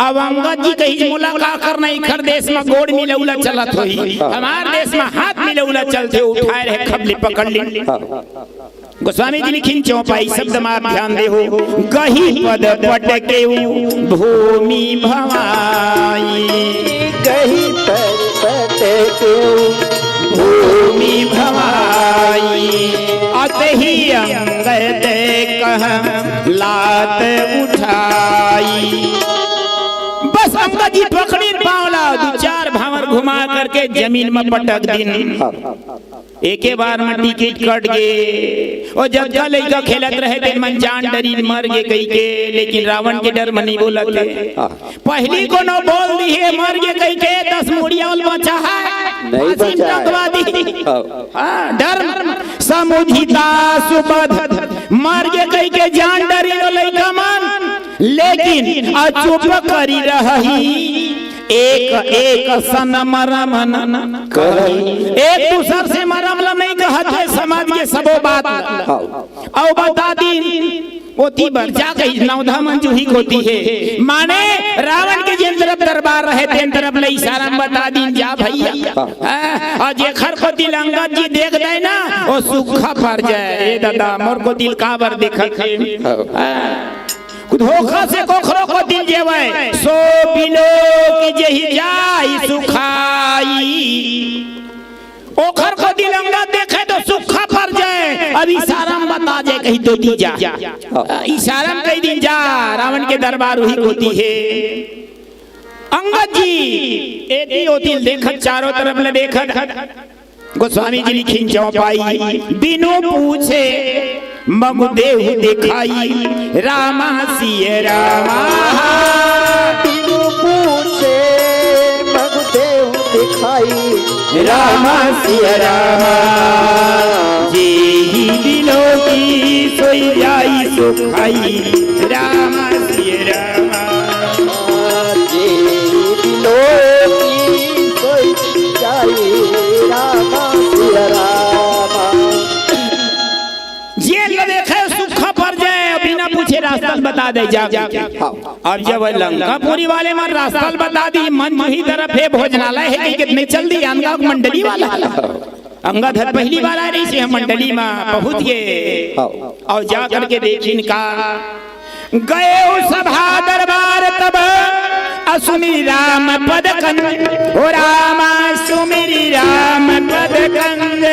अब अंगद जी कहिस, "मोला का करना, एखर देश म गोड़ मिलउला चलत होही, हमर देश म हाथ मिलउला चलथे।" उठाय रहे, खबली पकड़ लिन। गोस्वामी जी लिखिन चौपाई शब्द म आप ध्यान देहू, गही पद पटकेउ भूमि भवाई। गही पद पटकेउ भूमि भवाई। अतही अंगद कह लात उठाई। बस अंगद जी पकड़िन पांव ला, दू चार भांवर घुमा करके जमीन म पटक दिन। एके बार म टिकट कट गे। ओ जतका लइका खेलत रहे, तेन मन जान डरिन, मर गे कहिके, लेकिन रावण के डर म नइ बोलत हे। हाँ। पहिली कोनो बोल दिहे, मर गे कहिके, दस मुड़िया ओला बचा हे। नइ फांसी म बचा हे। टंगवा दिही। हाँ। हाँ, डर म। समुझिता सुबध, मर गे कहिके जान डरिन ओ लइका मन, लेकिन अचुप करि रहही। एक एक सन मरम न कहई। एक दूसर से मरम ल नइ कहत हे, समाज के सबो बात ल। हाँ। अउ बता दिन, ओती बर जा कही, नवधा मन जूही कोती हे। माने रावण के जेन तरफ दरबार रहे, तेन तरफ ले इशारा म बता दिन, जा भइया। हाँ। हाँ, अउ जेखर कोती ल अंगद जी देख दे ना, ओ सुक्खा पर जाय। ए ददा, मोर कोती ल काबर देखत हे? हाँ। हाँ। धोखा से कोखरो कोती ल जेवय, सो बिलोकि जेहि जाहि सुखाई। ओखर कोती ल अंगद देखे त सुक्खा पर जाय, अब इशारा म बता जाय, कही दोती जा। इशारा म कहि दिन जा, रावण के दरबार उही कोती हे। अंगद जी एती ओती ल देखत, चारों तरफ ल देखत, गोस्वामी जी लिखिन चौपाई, बिनु पूछे मगु देहु देखाई, रामा सिय रामा। बिनु पूछे मगु देहु देखाई, रामा सिय रामा। जेहि बिलोकि सोइ जाई सुखाई, रामा सिय रामा। जेहि बिलोकि सोइ जाई, रामा सिय रामा। जेन ल देखे सुक्खा पर जाय, बिना पूछे रास्ता ल बता दे जा। हाँ। अब जब लंकापुरी वाले मन रास्ता ल बता दी, मन जूही तरफ हे, भोजनालय हे, कि कितने चल दी, अंगद मंडली वाला। अंगद ह पहिली बार आय रहिस हे मंडली म, पहुंच गे। हाँ। अउ जा करके देखिन का, गए सभा दरबार तब असुमिरि राम पद कंद, ओ रामा सुमिरि राम पद कंद।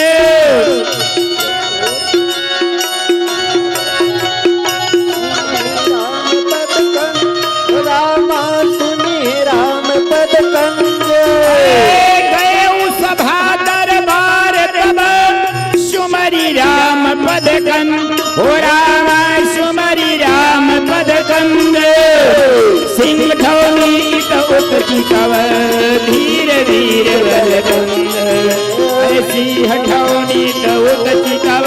रामा सुनि राम पद कंद। गए सभा दरबार तब सुमरि राम पद कंद, हो रामा सुमरि राम पद कंद। सिंह ठौनी त उत चितव धीर वीर बल कंद। अरे सिंह ठौनी त उत चितव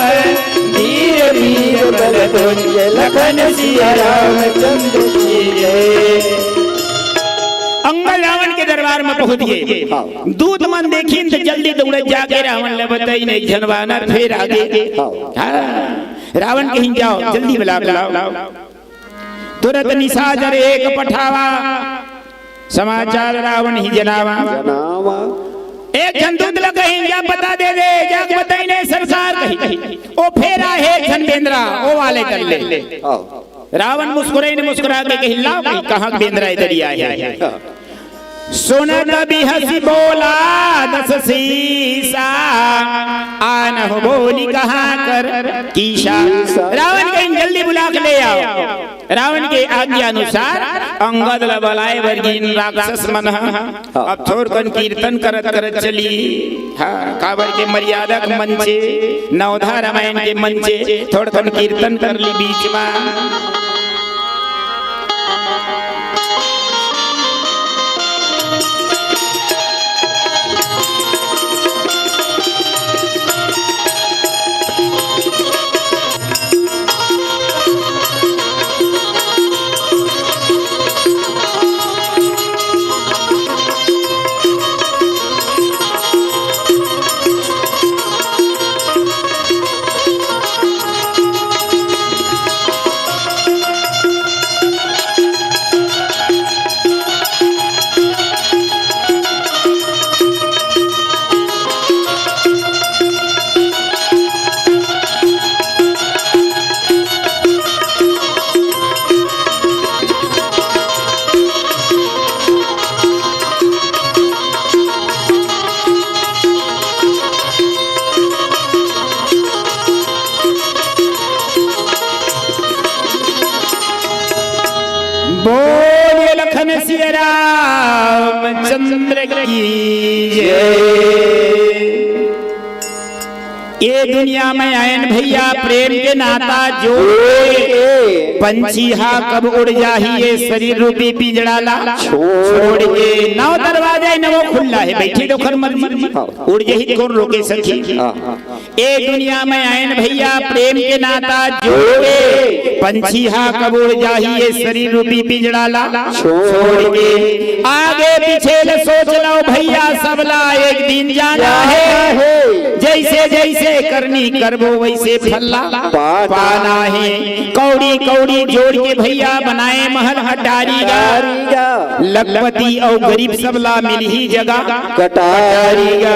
धीर वीर बल कंद। लखन सिया रामचंद्र की जय। अंगद रावण के दरबार म पहुंच गे। हाँ। दूत मन देखिन त जल्दी दौड़त जाके रावण ल बतइन, एक झन वानर फेर आगे। हाँ। हाँ। रावण कहिन, जाव, जल्दी बला के लाव। तुरत निशाचर एक पठावा, समाचार रावण ही जनावा। जनावा। एक झन दूत ल कहिन, जा पता दे दे, जाके बतइन सरकार कहिन। ओ फेर आहे एक झन बेंदरा, ओ वाले कर ले। हाँ। रावण मुस्कुराइन, मुस्कुरा के कहिन, लाव कहिन, कहाँ के बेंदरा ए दरी आय हे। सुनत बिहसि बोला दस सीसा, आनहु बोली कहाँ कर कीसा। रावण कहिन, जल्दी बुला के ले आव। रावण के आज्ञा अनुसार अंगद ल बलाय बर गिन राक्षस मन ह। अब थोरकन कीर्तन करत करत चली। हाँ, काबर के मर्यादा के मंचे, नवधा रामायण के मंचे, थोरकन कीर्तन कर ली बीच मा। बोलिए लखन सिया रामचंद्र की जय। ए दुनिया में आयन भैया, प्रेम के नाता जोड़ के। पंछी हा कब उड़ जाही, ये शरीर रूपी पिंजड़ा ला छोड़ के। नौ दरवाजा नवो खुल्ला हे, बइठे तो ओखर मर्जी। हाँ। उड़ जाही त कोन रोके सखी। हाँ। ए दुनिया में आयन भैया, प्रेम के नाता जोड़ के। पंछी हा कब उड़ जाही, ये शरीर रूपी पिंजड़ा ला छोड़ के। आगे पीछे ल सोच लव भैया, सबला एक दिन जाना हे। जइसे जइसे करनी करबो, वइसे फल ला पाना हे। कौड़ी कौड़ी जोड़ के भैया, बनाए महल अटारी गा। लखपति अउ गरीब, सबला मिलही जगह कटारी गा।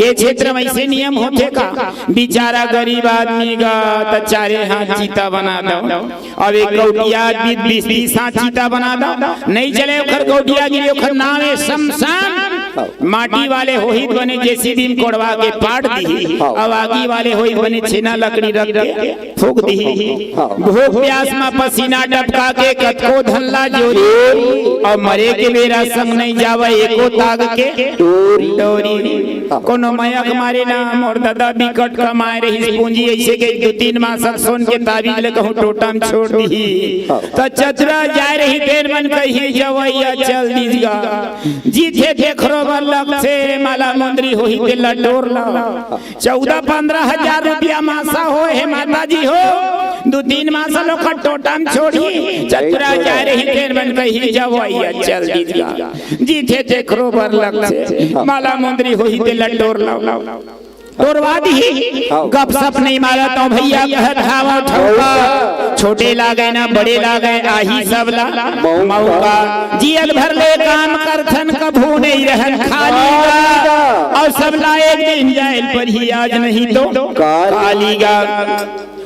ये क्षेत्र में अइसे नियम होथे का? बिचारा गरीब आदमी गा, त चारे हाथ चिता बना दव। अब एक गौटिया आदमी बीस बीस हाथ चिता बना दव, नइ चले ओखर गौटियागिरी, ओखर नाम हे शमशान। माटी वाले होही त बने जेसीबी म कोड़वा के पाट दिही, हाँ। अउ आगी वाले होही त बने छेना लकड़ी रख के फूंक दिही। हाँ। भूख प्यास म पसीना टपका के कतको धन ला जोरी, अउ मरे के बेरा संग नइ जावय एको ताग के डोरी। डोरी। हाँ। कोनो मया के मारे ना, मोर ददा बिकट कमाए रहिस पूंजी, अइसे के दू तीन मासक सोन के ताबीज ल कहूं टोटा म छोड़ दिही। हाँ। त चतुरा जाए रहितेन मन कही जवइया चल दिस गा। जीथे तेखरो बर लगथे, माला मुंदरी होही तेला टोर ला। चौदह पंद्रह हजार रुपया मासा हो हे माता जी हो, दू तीन मासा ल ओखर टोटा म छोड़ही। चतुरा जाए रहितेन मन कही जवइया चल दिस गा। जीथे तेखरो बर लगथे, माला मुंदरी होही तेला टोर ला। टोरवा दिही। हाँ। गपशप नइ मारत हंव भैया, कहत हंव ठउका। छोटे लागय ना बड़े लागय, आही सबला मौका। मौका। जियत भर ले काम करथन, कभू नइ रहन खाली गा। अउ सबला एक दिन जाय ल परही, आज नहीं तो काली। काली गा।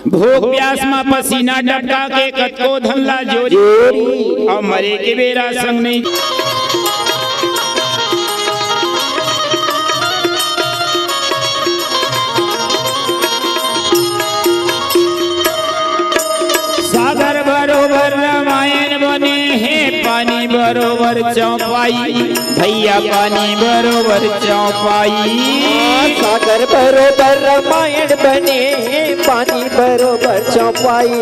भूख प्यास म पसीना टपका के कतको धन ला जोरी। जोरी। अउ मरे के बेरा संग नइ। सागर बरोबर रामायण बने हे, पानी बरोबर चौपाई। भैया पानी बरोबर चौपाई। सागर बरोबर रामायण बने हे, पानी बरोबर चौपाई।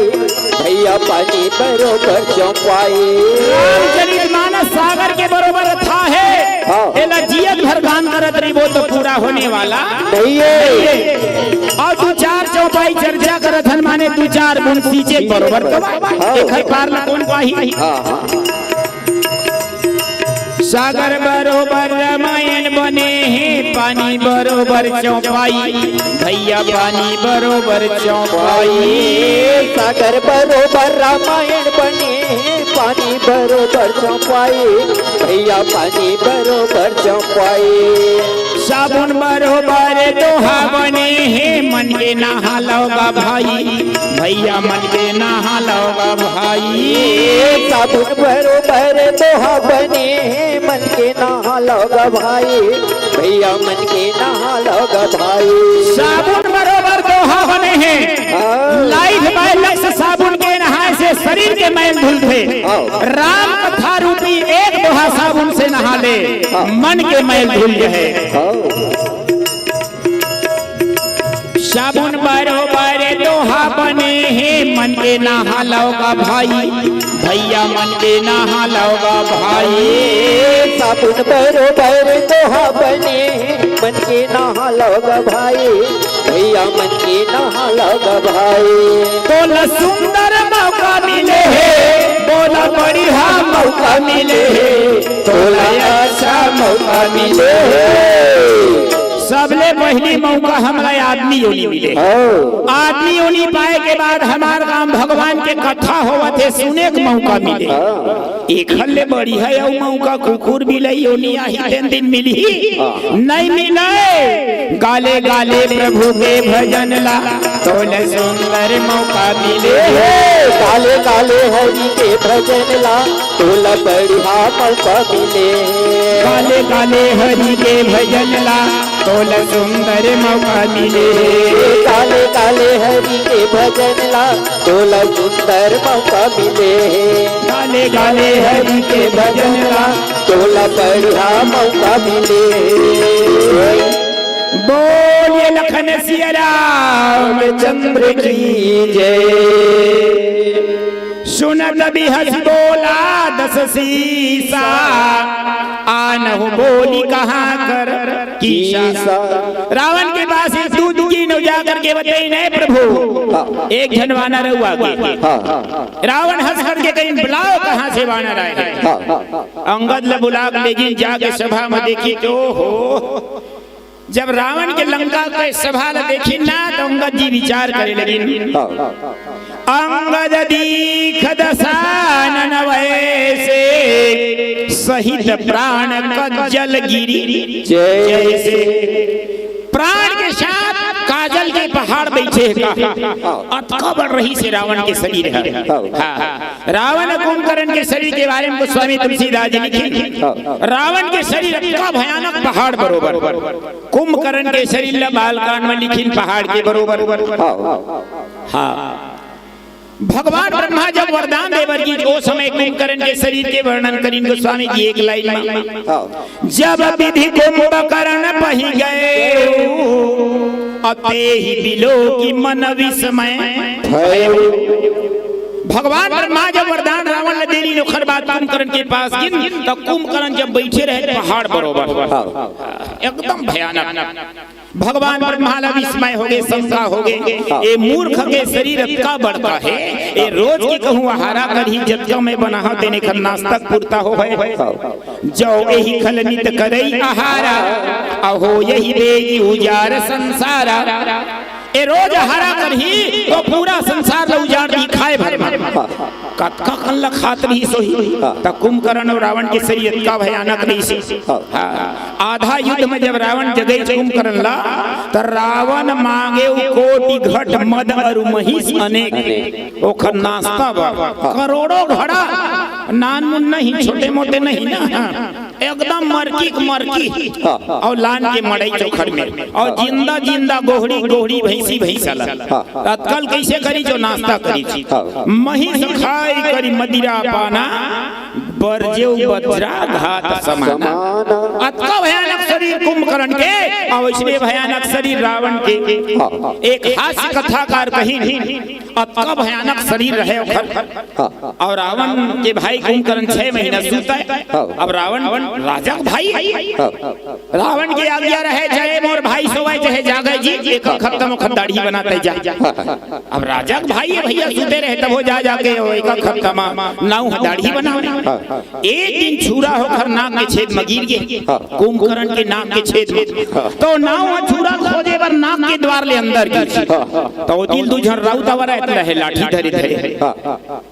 भैया पानी बरोबर चौपाई। रामचरित मानस सागर के बरोबर अथाह हे। हाँ। एला जियत भर गान करत रहिबो त पूरा होने वाला नहीं हे। अउ दू चार चौपाई चर्चा करत हन, माने दू चार बूंद सींचे बरोबर तो हाँ। एखर पार ला कोन पाही। हाँ, हाँ। सागर बरोबर रामायण बने हे, पानी बरोबर चौपाई। भैया पानी बरोबर चौपाई। सागर बरोबर रामायण बने हे, पानी बरोबर चौपाई। भैया पानी बरोबर चौपाई। साबुन बरोबर दोहा बने हे, मन के नहा लव गा भाई। भैया मन के नहा लव गा भाई। साबुन बरोबर दोहा बने हे, मन के नहा लव गा भाई। भैया मन के नहा लव गा भाई। साबुन बरोबर दोहा बने हे। हाँ। लाइफ बॉय लक्स साबुन के नहाए से शरीर के मैल धुलथे। हाँ। राम कथा रूपी एक दोहा साबुन से नहा ले, हाँ। मन के मैल धुल जहे। हाँ। साबुन बरोबर दोहा बने हे, मन के नहा लव गा भाई। भैया मन के नहा लव गा भाई। साबुन बरोबर दोहा बने हे, मन के नहा लव गा भाई। भैया मन के नहा लव गा भाई। तोला सुंदर मौका मिले हे, तोला बढ़िया मौका मिले हे, तोला अच्छा मौका मिले हे। सबले पहिली मौका हमला आदमी योनि मिले। हाँ। आदमी योनि पाए के बाद हमार गांव भगवान के कथा होवत हे, सुने के मौका मिले। हाँ। एखर ले बढ़िया अउ मौका कुकुर बिलई योनि आही तेन दिन मिलही। हाँ। नइ मिलय। गाले गाले प्रभु के भजन ला, तोला सुंदर मौका मिले हे। गाले गाले हरि के भजन ला, तोला बढ़िया मौका मिले हे। गाले गाले हरि के भजन ला, तोला सुंदर मौका मिले हे। गाले गाले हरि के भजन ला, तोला सुंदर मौका मिले हे। गाले गाले हरि के भजन ला, तोला बढ़िया मौका मिले हे। बोलिए लखन सिया रामचंद्र की जय। सुनत बिहस बोला दस सीसा, आनहु बोली कहाँ कर कीसा। रावण के पास एक दूत कीन्हो, जा करके बताइन, हे प्रभु, एक झन वानर अउ आगे। रावण हंस करके कहिन, बुलाओ कहाँ से वानर आए हे। अंगद ल बुला के लेगिन, जाके सभा म देखिन त ओहो, जब रावण के लंका के सभा ल देखिन ना, त अंगद जी विचार करे लगिन। अंगद दीख दसानन वैसे, सहित प्राण कज्जल गिरि जैसे। प्राण के साथ काजल के पहाड़ बइठे हे का। अतका बड़ रहिस हे रावण के शरीर हे। हाँ। रावण कुंभकर्ण के शरीर के बारे म गोस्वामी तुलसीदास जी लिखिन, रावण के शरीर अतका भयानक पहाड़ बरोबर। कुंभकर्ण के शरीर ल बालकांड म लिखिन पहाड़ के बरोबर। हाँ। भगवान ब्रह्मा जब वरदान दे बर गिस, ओ समय कुंभकर्ण के शरीर के वर्णन करिन गोस्वामी जी एक लाइन म। जब विधि कुंभकर्ण पहि गए, अतेहि बिलोकि मन विस्मय भए। भगवान ब्रह्मा जब वरदान रावण ल दे दिस, ओखर बाद कुंभकर्ण के पास गिन, त कुंभकर्ण जब बइठे रहे पहाड़ बरोबर, एकदम भयानक। भगवान ब्रह्मा ल विस्मय होगे, शंका होगे, ए मूर्ख के शरीर अतका बड़का हे, ए रोज के कहूँ आहारा करही, जतका मैं बनाहूँ तेने खन नास्ता पूरता होवय। जो एहि खल नित करई आहारा, अहो यहि बेगी उजार संसारा। ए रोज आहारा करही त पूरा संसार ल उजार दिही खाए भर म। कतका कन ल खात रहिस होही। त कुंभकर्ण अउ रावण के शरीर अतका भयानक रहिस। हाँ। आधा युद्ध म जब रावण जगइस कुंभकर्ण ल, त रावण मांगे उ कोटि घट मद अरु महिष अनेक। ओखर नास्ता बर करोड़ों घड़ा, नानमुन नहीं, छोटे मोटे नहीं ना, एकदम मरकी के मरकी। अउ लान के मड़ई चोखर में, अउ जिंदा जिंदा गोहड़ी, गोहड़ी भैंसी, भैंसा ल। अतका ल कइसे करिस, जो नास्ता करिस। महिष खाई करि मदिरा पाना, बरजेउ वज्राघात समाना। अतका भयानक शरीर कुंभकर्ण के, अउ अइसने भयानक शरीर रावण के। एक हास्य कथाकार कहिन, अतका भयानक शरीर रहे ओखर। अउ रावण के भाई कुंभकर्ण छह महीना सूतय। अब रावण राजा के भाई, रावण के आज्ञा रहे, चाहे मोर भाई सोवय, चाहे जागय जी, एक खत्तम ओखर दाढ़ी बनाते जा। अब राजा के भाई हे भइया, सूते रहे तभो जा जाके ओ एक खत्तम नाऊ ह दाढ़ी बनावे। एक दिन छुरा ह ओखर नाक के छेद म गिर गे, कुंभकर्ण के नाक के छेद म। त नाऊ ह छुरा खोजे बर नाक के द्वार ले अंदर गिस। त ओ दिन दू झन राउत आवा रहे, त रहे लाठी धरे धरे।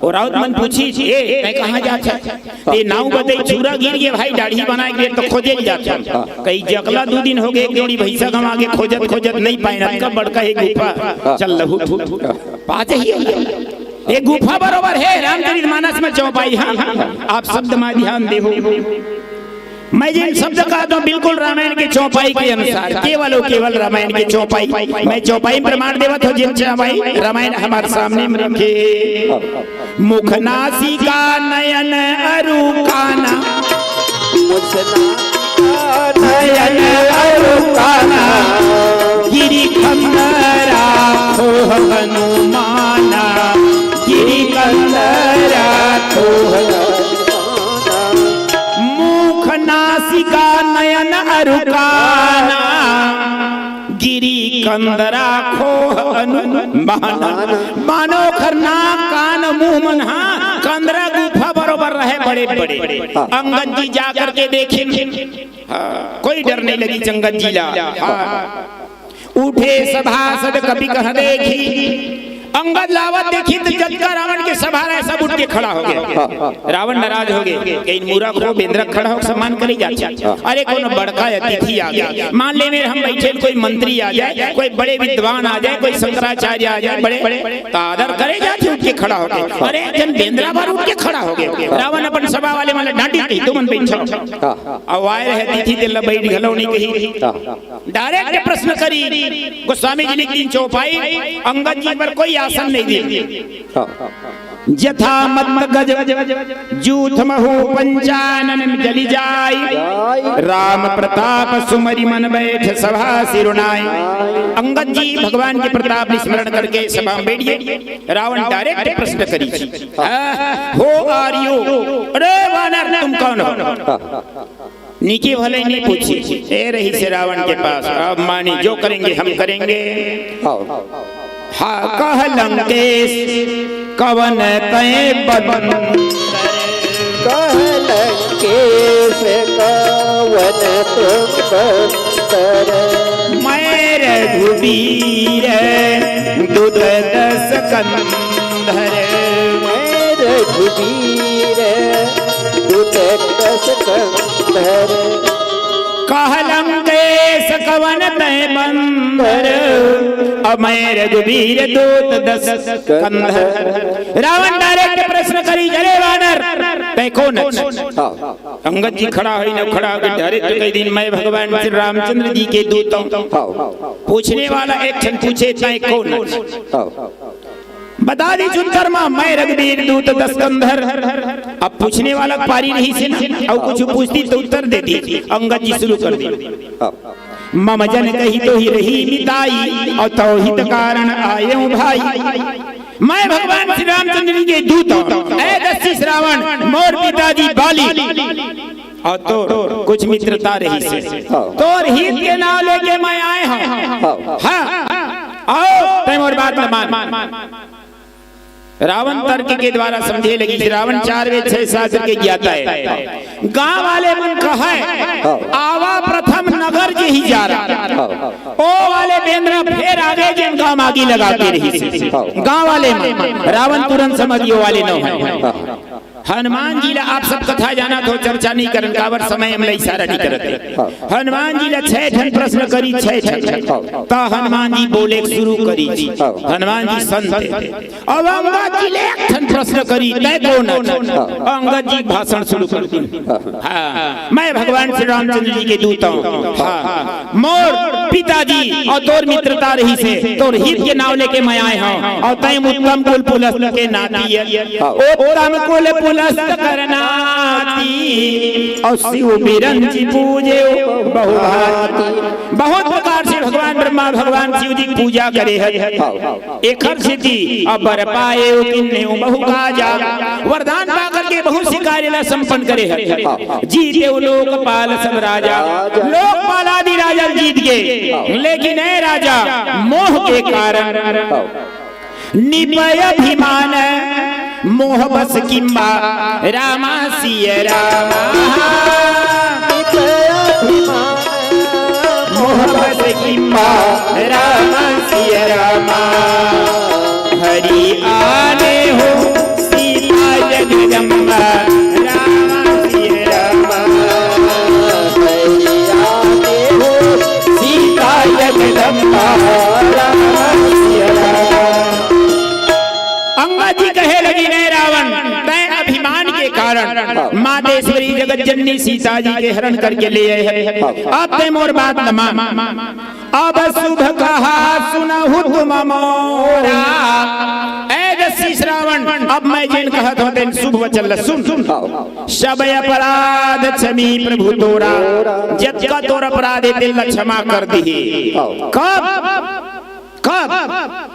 ओ राउत मन पूछिस, "ए, तैं कहाँ जात हस?" "ए नाऊ बदे छुरा गिर गे भाई, दाढ़ी बनाए के त खोजे ल जात हन।" कहिस, "जकला दू दिन होगे, एक जोड़ी भैंसा गंवा गे, खोजत खोजत नइ पाएन, अतका बड़का हे गुफा, चल लहुट पा जाही।" ए गुफा बरोबर हे रामचरित मानस म चौपाई। हाँ, आप शब्द म ध्यान देहू। मैं जेन शब्द कहत हंव बिल्कुल रामायण के चौपाई के अनुसार, केवल अउ केवल रामायण के चौपाई। मैं चौपाई म प्रमाण देवत हंव, जेन चौपाई रामायण हमर सामने म रखे। मुख नासिका नयन अरु काना। मुख नासिका नयन अरु काना। गिरि कंदरा खोह हनुमाना। गिरि कंदरा खोह। मुख नासिका नयन अरु काना, गिरि कंदरा खोह हनुमाना। मानो ओखर नाक, कान, मुंह मन हा कंदरा गुफा बरोबर रहे, बड़े बड़े। हाँ। अंगद जी जा करके देखिन, हाँ, कोई डर नहीं लगिस अंगद जी ला। हाँ। उठे सभासद कपि कह देखी। अंगद ल आवत देखिस त जतका रावण के सभा रहे, सब उठ के खड़ा होगे। रावण नाराज होगे, कहिन मूरख हो, बेंदरा खड़ा होके सम्मान करे जाथे। अरे कोनो बड़का अतिथि आगे, मान ले मेर हम बइठे हन, कोई मंत्री आ जाए, कोई बड़े विद्वान आ जाए, कोई शंकराचार्य आ जाए, बड़े, बड़े त आदर करे जाथे उठ के खड़ा होके। अरे एक झन बेंदरा बर उठ के खड़ा होगे। रावण अपन सभा वाले मन ल डांटिस, कहिस, "तुमन बइठव।" अउ आए रहे अतिथि, तेला बइठ घलो नइ कहिस। डायरेक्ट प्रश्न करिस। गोस्वामी जी लिखिन, चौपाई, अंगद जी बर कोई आसन नइ दिस। हाँ। जथा मत्त गज जूथ महू पंचानन जलि जाय। राम प्रताप सुमरि मन बैठ सभा सिरुनाय। अंगद जी भगवान के प्रताप स्मरण करके सभा में बैठ गए। रावण direct प्रश्न करी जी, "Who are you?" अरे वानर, तुम कौन हो? नीचे भले नहीं पूछी, ए रहिस रावण के पास, "अब मानी जो करेंगे हम करेंगे।" हाँ। हा कह लंकेश कवन तय बंद। कह लंकेश कवन तुम बंदर। मैं रघुबीर दूत दस कंदर। मैं रघुबीर दूत दस कंदर। कह लंकेश कवन तय बंदर, अमय रघुबीर दूत दस कंदर। रावण direct प्रश्न करी, "अरे वानर, तय कौन?" हाँ। अंगद जी खड़ा है न, खड़ा होके direct कह दिन, "मैं भगवान श्री रामचंद्र जी के दूत हूँ।" हाँ। पूछने वाला एक क्षण पूछे, "तय कौन?" हाँ। बता दी चुंतर माँ, "मैं रघुबीर दूत दस कंधर।" अब पूछने वाला पारी नहीं से ना, और कुछ पूछती तो उत्तर देती। अंगद जी शुरू कर दी। हाँ। मम जन कही तो ही रही मिताई, और तो हित कारण आए भाई। मैं भगवान श्री रामचंद्र जी के दूत हूँ। ए दस शीश रावण, मोर पिताजी बाली, और तोर कुछ मित्रता रहिसे। हाँ। तोर हित के नाव लेके मैं आए हूँ। हाँ। हाँ। आओ, तय मोर बात ल मान। रावण तर्क के द्वारा समझे लगी कि रावण चार वेद छह शास्त्र के ज्ञाता है। गांव वाले मन कहे, हाँ। "आवा प्रथम नगर जे ही जा रहा।" हाँ। ओ वाले बेंदरा फेर आगे जेन गांव आगी लगा के रहिसे। हाँ। गांव वाले मन, रावण तुरंत समझ गयो वाले न है। हाँ। हनुमान जी ला आप सब कथा जानत हो, चर्चा नहीं करन, काबर समय हमला इशारा नहीं करत हे। हाँ। हनुमान जी ला छह ठन प्रश्न करी, छह ठन। हाँ। त हनुमान जी बोले शुरू करी जी। हाँ। हनुमान जी संत हे। अब अंगद जी ले एक ठन प्रश्न करी, "तय कौन अच?" हाँ। अंगद जी भाषण शुरू कर दी। हाँ। हाँ, मैं भगवान श्री रामचंद्र जी के दूत हूँ। हाँ। मोर पिताजी और तोर मित्रता रहिसे, तोर हित के नाव लेके मैं आए हूँ, और तय उत्तम कुल पुलस्त के नाती है। हाँ। उत्तम कुल पुलस्त कर नाती, और शिव बिरंची पूजे बहुभांति। बहुत प्रकार से भगवान ब्रह्मा, भगवान शिव जी की पूजा करे है। हाँ। एखर सेती अबर पाए किन्ने बहु काजा, वरदान पा करके बहुत सी कार्य ला संपन्न करे है। हाँ। जीते लोकपाल सब राजा, राजा। लोकपाल आदि राजा जीत गए, हाँ। लेकिन ए राजा मोह के कारण, हाँ। निपय अभिमान मोह बस किंबा रामा सिय रामा। निपय अभिमान मोह बस किंबा रामा सिय रामा। हरि आने हो सीता जगदम्बा रामा सिय रामा। हरि आने हो सीता जगदम्बा रामा सिय रामा। अंगद जी कहे लगी, "नहीं रावण, तय अभिमान के कारण माँ देश्वरी जगत जननी सीता जी के हरण करके ले आए है। अब तय मोर बात ल मान।" अब शुभ कहा सुनहु तुम मोरा। ए दस शीश रावण, अब मैं जेन कहत हूँ तेन शुभ वचन ल सुन। सब अपराध क्षमी प्रभु तोरा, जतका तोर अपराध हे तेन ल क्षमा कर दिही। कब? कब?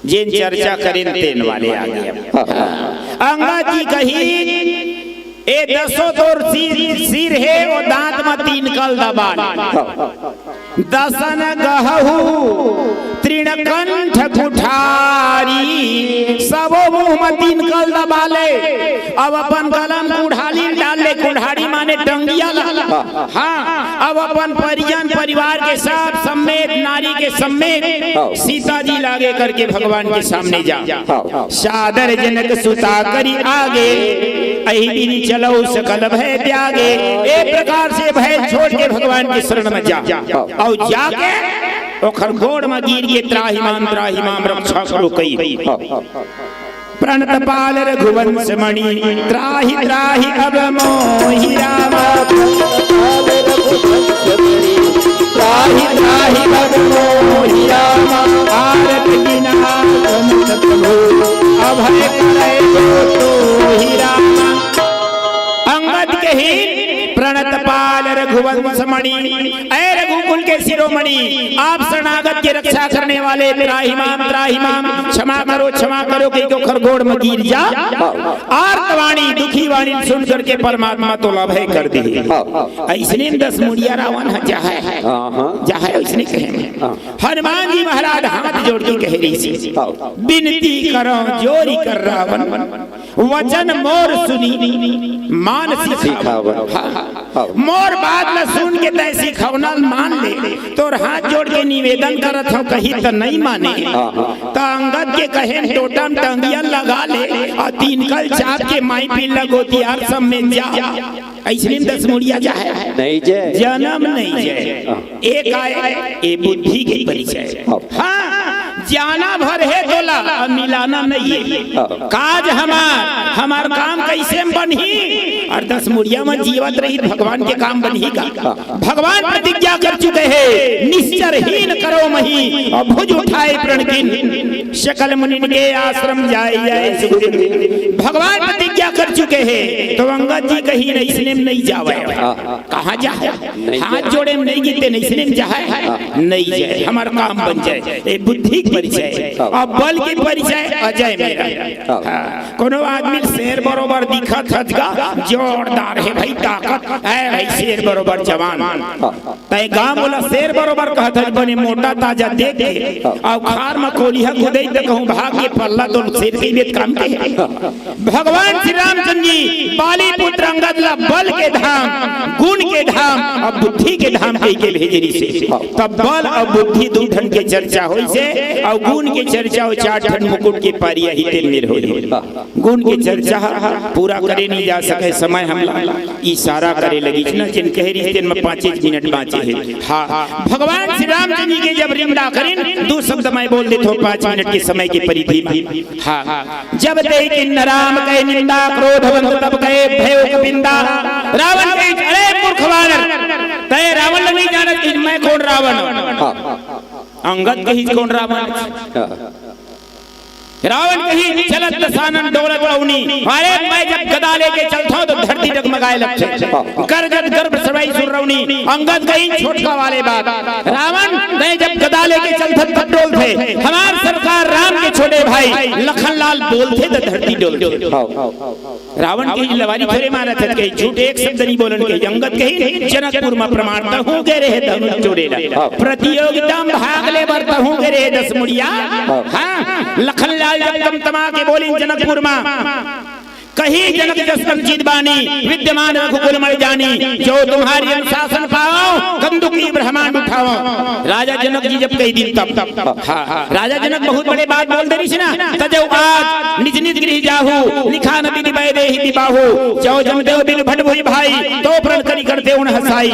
जेन चर्चा करेन तेन वाले आगे। हाँ। अंगद जी कही, ए दसों तोर सिर, सिर हे, ओ दांत म तीन कल दबा ले। हाँ। दसन गहहू तृणकंठ कुठारी, सबो मुंह म तीन कल दबा ले। अब अपन गला म कुढ़ाली डाल ले, कुढ़ारी माने टंगिया ला। हाँ। हाँ, अब अपन परिजन परिवार के सब समेत, नारी के समेत हाँ। सीता जी ल आगे करके भगवान के सामने जा। हाँ। सादर जनक सुता करी आगे, अहि बिन चलउ सकल भय त्यागे। ए प्रकार से भय छोड़ के भगवान के शरण में जा। हाँ। अउ जाके ओखर गोड़ में गिर के त्राहि माम, त्राहि माम, रक्षा करो कही। हाँ। प्रणत पाल रघुवंश मणि त्राहि त्राहि अब मोहि रामा। त्राहि त्राहि अब मोहि रामा। आरत किनारत प्रभु भय करे जो तू ही राम। अंगद कहिन प्रणत पाल रघुवंश मणि, ऐ रघुकुल के शिरोमणि, आप शरणागत की रक्षा करने वाले, त्राहि माम त्राहि माम, क्षमा करो क्षमा करो कहिके ओखर गोड़ म गिर जा। आर्तवाणी दुखी वाणी सुन करके परमात्मा तोला भय कर दे। अइसने म दस मुड़िया रावण ह जाहय, हाँ, हाँ। जाहय अइसने कहे। हाँ। हनुमान जी महाराज हाथ जोड़ के कहे रहिस, हाँ। बिनती करौं जोरि कर रावण, वचन मोर सुनि मान सिखावन। सिखावन। हाँ। हाँ। मोर बात ल सुन के तैं सिखौना ल मान ले, तोर हाथ जोड़ के निवेदन करत हौं, कही त नइ माने। हाँ, हाँ। त अंगद के कहेन टोटम टंगिया लगा ले, अउ तीन कल चाप के माई पिल्ला गोतियार सब में जा। अइसने म दस मुड़िया जाहय। नइ जाय। जनम नइ जाय। हाँ। ए काय, ए बुद्धि के परिचय। हाँ। हाँ, जाना भर हे तोला, अब मिलाना नइ हे। हाँ। काज हमार, हमार काम कइसे म बनही? अउ दस मुड़िया म जीवत रही, भगवान के काम बनही का? हाँ। भगवान प्रतिज्ञा कर चुके हे, निश्चर हीन करो मही, अउ भुज उठाए प्रण कीन, सकल मुनिन के आश्रम जाए जाए सुख दिन। भगवान प्रतिज्ञा कर चुके हे, त अंगद जी कहिन अइसने म नइ जावय। हाँ। कहाँ जाहय? नइ जाय। हाथ जोड़े म नइ गिनते, अइसने म जाहय? हाँ। नइ जाय, हमर काम बन जाय। ए बुद्धि के परिचय, हाँ। अउ बल के परिचय, अजय मेरा। हाँ। हाँ। कोनो आदमी शेर बरोबर दिखत हच गा, जोरदार हे भई ताकत, ए भई शेर बरोबर जवान। हाँ। तैं गा मोला शेर बरोबर कहत हच, बने मोटा ताजा देख के, हाँ। अउ खार म कोलिहा कुदई त कहूँ भाग के पल्ला तो शेर के बेत काम के। हाँ। भगवान श्री रामचंद्र जी बाली पुत्र अंगद ला बल के धाम, गुण के धाम अउ बुद्धि के धाम कहिके भेजे रिहिसे। तब बल अउ बुद्धि दू ठन के चर्चा होइसे अउ गुण के चर्चा अउ चार ठन मुकुट के पारी अही तेन मेर होही। गुण के चर्चा ह पूरा करे नइ जा सके, समय हमला इशारा करे लगिस ना, जेन कहे रिहिस तेन म पाँचे मिनट बाँचे हे। हाँ, भगवान श्री रामचंद्र जी के जब निंदा करिन, दू शब्द मैं बोल देथौं पाँच मिनट के समय के परिधि म। हाँ, जब ते किन राम कहि निंदा, क्रोधवंत तब कहे भय कपिंदा। रावण कहिस, अरे मूर्ख वानर, तैं रावण ल नइ जानत कि मैं कोन रावण? हाँ। अंगद कहिस, कोन रावण? हाँ। रावण कहिस, चलत दसानन डोलत अवनी। अरे मैं जब गदा लेके चलथौं त धरती डगमगाए लगथे। हाँ। गरजत गर्भ सबै सुर रवनी। अंगद कहिस, छोटका वाले बात। रावण, तैं जब गदा लेके चलथस तब डोलथे। हमार सरकार राम के छोटे भाई लखन लाल बोलथे त धरती डोलथे। हाँ। रावण कहिस लवारी थोरे मारत हस, कहिस झूठ, एक शब्द नइ बोलन, कहिस अंगद कहिस जनकपुर म प्रमाण तहूँ गे रहे धनुष टोरे ला। हाँ। प्रतियोगिता म भाग ले बर तहूँ गे रहे दस मुड़िया। हाँ। हाँ। लखन लाल जब तमतमा के बोलिन जनकपुर म, कही जनक जस अनुचित बानी, विद्यमान रघुकुल मणि जानी, जो तुम्हारी अनुशासन पावौं, कंदुकी ब्रह्मांड उठावौं। राजा जनक जी जब कहि दिन तब, हाँ, राजा जनक बहुत बड़े बात बोल दे रिहिस ना, तजौ आज निज निज गृह जाहू, निखान विधि वैदेही विवाहू, जौ जमदेव बिनु भट भुइ भाई, तो प्रण करि करते उन हसाई।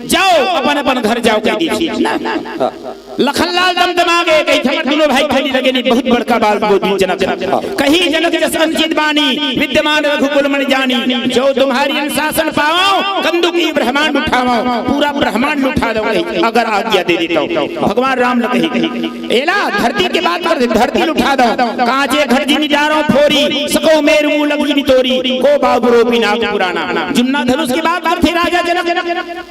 जाओ अपन अपन घर जाओ कहि दिस ना। लखन लाल दमदमा गे, कहिस हमर दूनों भाई खड़ी लगे नहीं, बहुत बड़का बात बोल दिस जनक। कही जनक जस अनुचित बानी, विद्यमान रघुकुल मणि जानी, जो तुम्हारी अनुशासन पावौं, कंदुकी ब्रह्मांड उठावौं, पूरा ब्रह्मांड उठा दौं कहिस, अगर आज्ञा दे देतौ। भगवान राम ल कहिस, एला धरती के बात करथे, धरती ल उठा दौं, कांचे घट जिमि डारौं फोरी, सको मेरु मूलक जिमि तोरी, को बाबुरो पिनाक पुराना, जुन्ना धनुष के बात करथे राजा जनक।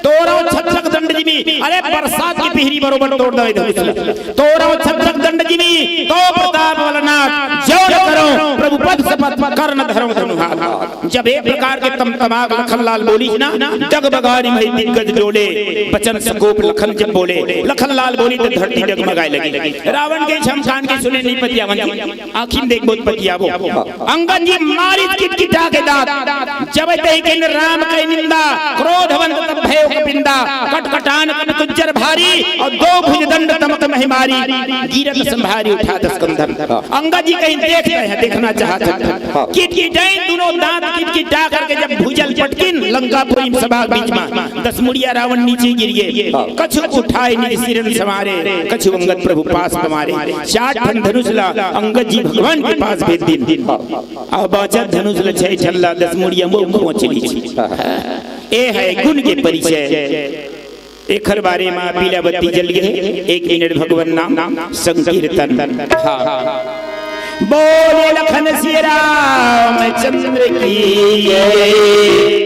तोरौं छत्रक दंड जिमि, अरे बरसात के पिहरी बरोबर तोर दवय धनुष ल। तोरौं छत्रक दंड जिमि, तो प्रताप बलनाथ, जौ न करौं प्रभु पद शपथ, कर न धरौं धनुहाथ। जब ए प्रकार के तमतमाक लखन लाल बोलिस ना, डगमगानी भई दिग्गज डोले, बचन सकोप लखन जब बोले, लखन लाल बोलिस त धरती डगमगाए लगिस। रावण कहिस हम कान के सुने नइ पतियावन जी। आँखी म देखबो त पतियाबो। अंगद जी मारिस किटकिटा के दाँत। जब तहि किन राम कहि निंदा, क्रोधवंत तब भयो कपिंदा। कटकटान कटि उज्जर भारी, अउ दो भुज दंड तमक महि मारी। गिरत संभारि उठात स्कंधन। अंगद जी कहिन देखत हे, देखना चाहत हे। किटकिटाइन दूनों दाँत किटकिटा करके जब भुजा ल पटकिन लंकापुरी म सभा के बीच म, दस मुड़िया रावण नीचे गिर गे। कछु उठाए निज सिरन संवारे, कछु अंगद प्रभु पास तुम्हारे। चार ठन धनुष ला अंगद जी भगवान के पास भेज दिन। अउ बाँचत धनुष ल छह ठन ला दस मुड़िया म खोंच लिस। ए हे गुण के परिचय। एखर बारे म पीला बत्ती जल गे, एक मिनट भगवान नाम संकीर्तन। हाँ। बोले लखन सिया रामचंद्र की जय।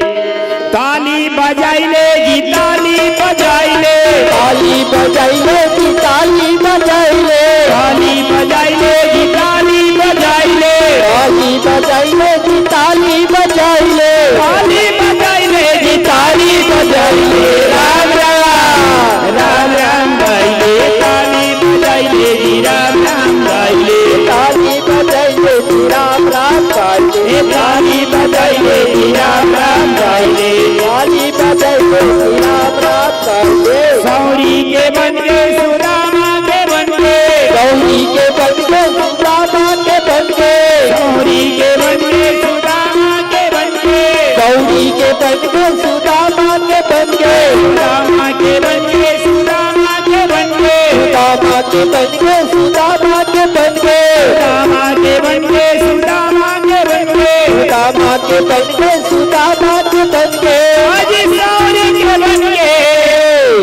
ताली बजाई ले जी, ताली बजाई ले। ताली बजाई ले जी, ताली बजाई ले। ताली बजाई ले जी, ताली बजाई ले। ताली बजाई ले जी, ताली बजाई ले। ताली बजाई ले जी, ताली बजाई ले। राम राम, राम राम भाई ले। ताली बजाई ले जी, राम राम भाई ले। ताली बजाई ले जी, राम राम भाई ले। ए ताली बजाई ले जी, राम राम भाई ले। ताली बजाई ले जी, राम राम भाई ले। सौरी के बन के सुदामा के बन के। सौरी के बन के सुदामा के बन के। सौरी के बन के सुदामा के बन के। सौरी के बन के सुदामा के बन के। सुदामा के बन के, सुदामा के बन के। सुदामा के बन के, सुदामा के बन के। सुदामा के बन के, सुदामा के बन के। सुदामा के बन के, सुदामा के बन के। आज सौरी के बन के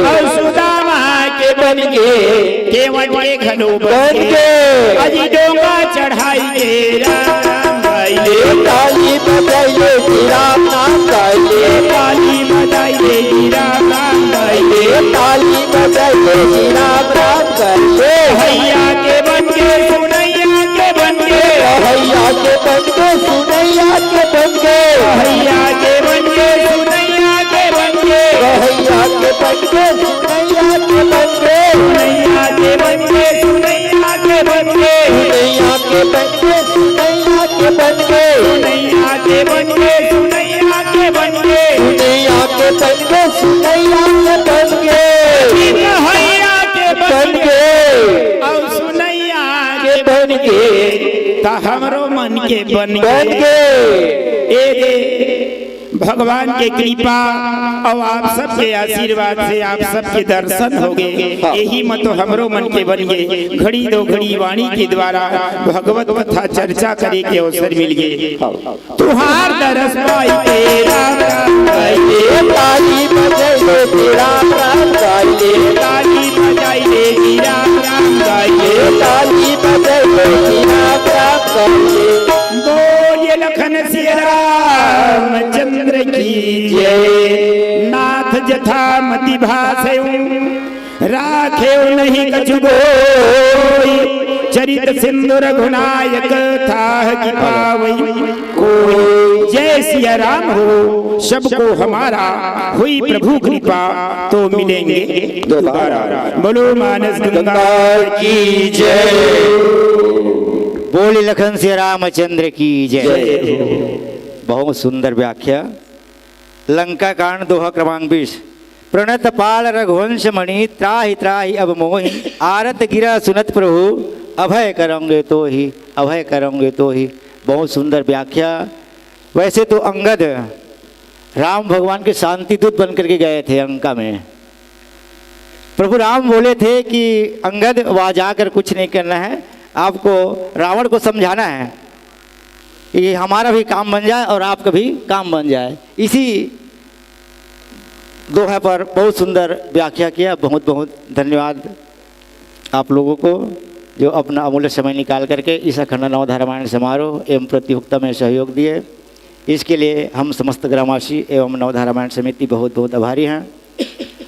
और सुदामा के बन के। केवट के घलो बन बन के। के। आज डोंगा चढ़ाई के राम भाई। ए ताली बजाई ले जी, राम नाम गाई ले। ताली बजाई ले जी, राम नाम गाई ले। ए ताली बजाई ले जी, राम नाम गाई ले। भैया के बन के, सुनैया के बन के। भैया के बन के, सुनैया के बन के। भैया के बन के, सुनैया के बन के। भैया के बन के, सुनैया के बन के। सुनैया के बन के, सुनैया के बन के। सुनैया के बन के, सुनैया के बन के। सुनैया के बन के, सुनैया के बन के। सुनैया के बन के, सुनैया के बन के। भैया के बन बन के। के। और सुनैया के बन के। त हमरो मन के बन बन के। के। ए दे भगवान के कृपा और आप सबके आशीर्वाद से आप सबके दर्शन हो गए। हाँ। यही म तो हमरो मन के बन गए। घड़ी दो घड़ी वाणी के द्वारा भगवत कथा चर्चा करे के अवसर मिल गए। हाँ। तुहार दरस पाई के राम राम गाई ले। ताली बजाई ले जी, राम राम गाई ले। ताली बजाई ले जी, राम राम गाई ले। ताली बजाई ले जी, राम राम गाई ले। बोलिए लखन सिया रामचंद्र की जय। नाथ जथा मति भाषयु राखेउ नहीं कछु कोई, चरित सिंधु रघुनायक थाह कि पावई कोई। जय सिया राम हो, सबको हमारा हुई प्रभु कृपा तो मिलेंगे दोबारा। बोलो मानस गंगा की जय। बोले लखन सिया रामचंद्र की जय। जय। बहुत सुंदर व्याख्या। लंका कांड, दोहा क्रमांक बीस। प्रणत पाल रघुवंश मणि, त्राहि त्राहि अब मोहि, आरत गिरा सुनत प्रभु, अभय करोंगे तोहि, अभय करोंगे तोहि। बहुत सुंदर व्याख्या। वैसे तो अंगद राम भगवान के शांति दूत बन करके गए थे लंका में। प्रभु राम बोले थे कि अंगद, वहाँ जाकर कुछ नहीं करना है, आपको, रावण को समझाना है कि हमारा भी काम बन जाए और आपका भी काम बन जाए। इसी दोहे पर बहुत सुंदर व्याख्या किया। बहुत बहुत धन्यवाद आप लोगों को, जो अपना अमूल्य समय निकाल करके इस अखंड नवधा रामायण समारोह एवं प्रतियोगिता में सहयोग दिए। इसके लिए हम समस्त ग्रामवासी एवं नवधा रामायण समिति बहुत बहुत आभारी हैं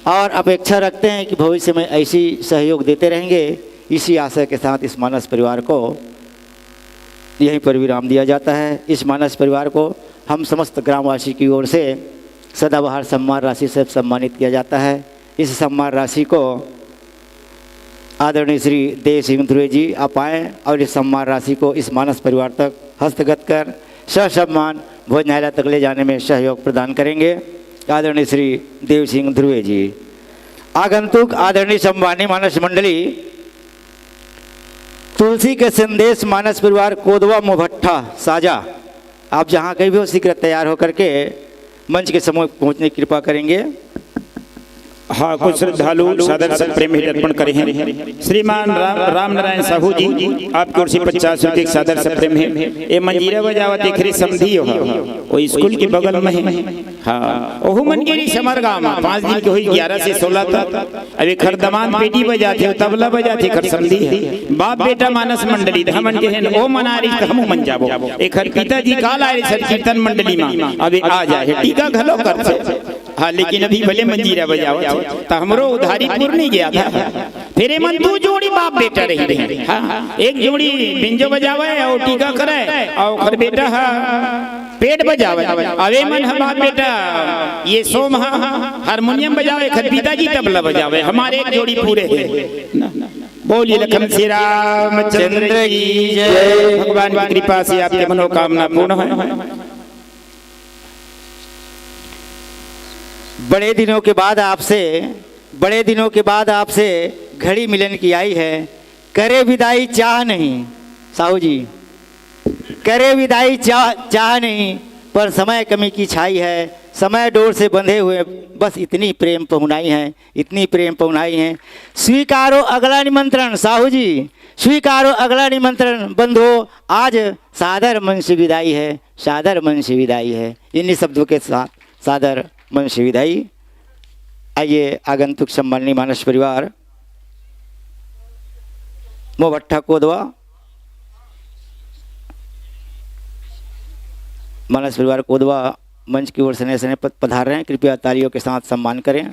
और अपेक्षा रखते हैं कि भविष्य में ऐसी सहयोग देते रहेंगे। इसी आशय के साथ इस मानस परिवार को यहीं पर विराम दिया जाता है। इस मानस परिवार को हम समस्त ग्रामवासी की ओर से सदाबहार सम्मान राशि से सम्मानित किया जाता है। इस सम्मान राशि को आदरणीय श्री देव सिंह ध्रुवे जी आप आएँ और इस सम्मान राशि को इस मानस परिवार तक हस्तगत कर ससम्मान भोजनालय तक ले जाने में सहयोग प्रदान करेंगे। आदरणीय श्री देव सिंह ध्रुवे जी। आगंतुक आदरणीय संवानी मानस मंडली, तुलसी के संदेश मानस परिवार कोदवा मोभट्ठा साजा, आप जहाँ कहीं भी हो शीघ्र तैयार होकर के मंच के समूह पहुँचने की कृपा करेंगे। हाँ, कुछ श्रद्धालु सादर सप्रेम भेंट अर्पण करे हैं। श्रीमान राम, राम नारायण साहू जी, आपके ओर से पचास रुपये के सादर सप्रेम है। ये मंजीरा बजावत एखरे समधी हो, वो स्कूल के बगल में है। हाँ, ओहू मन गे रिहिस हमर गाँव में, पाँच दिन के होई, ग्यारह से सोलह तक। अब एखर दमांद पेटी बजाथे, तबला बजाथे, एखर समधी है। बाप बेटा मानस मंडली, त हमन गे हन, ओ मन आ रिहिस त हमू मन जाबो। एखर पिताजी काल आए रिहिस कीर्तन मंडली में, अब ये आ जाए, टीका घलो करथे। हाँ, लेकिन अभी भले मंजीरा बजावत हे, त हमरो उधारी पूर नहीं गया था। फिर एमन दू जोड़ी बाप बेटा रही रहे। हाँ, एक जोड़ी बिंजो बजावे और टीका करे, और ओखर बेटा हा पेट बजावे। अब एमन ह बाप बेटा, ये सोम हा हारमोनियम बजावे, एखर पिताजी तबला बजावे, हमारे एक जोड़ी पूरे है। बोलिए लखन श्री रामचंद्र की जय। भगवान की कृपा से आपके मनोकामना पूर्ण है। बड़े दिनों के बाद आपसे, बड़े दिनों के बाद आपसे घड़ी मिलन की आई है। करे विदाई चाह नहीं, साहू जी, करे विदाई चाह, चाह नहीं, पर समय कमी की छाई है। समय डोर से बंधे हुए बस इतनी प्रेम पहुनाई है, इतनी प्रेम पहुनाई है। स्वीकारो अगला निमंत्रण, साहू जी, स्वीकारो अगला निमंत्रण। बंधुओं, आज सादर मन से विदाई है, सादर मन से विदाई है। इन्हीं शब्दों के साथ सादर मन से विदाई। आइए, आगंतुक सम्माननीय मानस परिवार, मोभट्ठा कोदवा, मानस परिवार कोदवा मंच की ओर से नए सने पधार रहे हैं, कृपया तालियों के साथ सम्मान करें।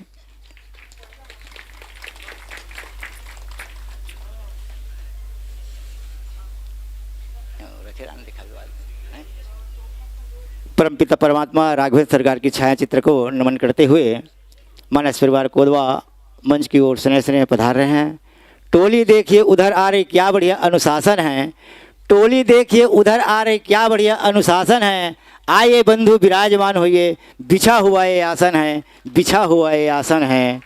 परमपिता परमात्मा राघवेंद्र सरकार की छायाचित्र को नमन करते हुए मानस परिवार कोदवा मंच की ओर स्नेह स्नेह पधार रहे हैं। टोली देखिए उधर आ रही, क्या बढ़िया अनुशासन है। टोली देखिए उधर आ रही, क्या बढ़िया अनुशासन है। आइए बंधु विराजमान होइए, बिछा हुआ ये आसन है, बिछा हुआ ये आसन है।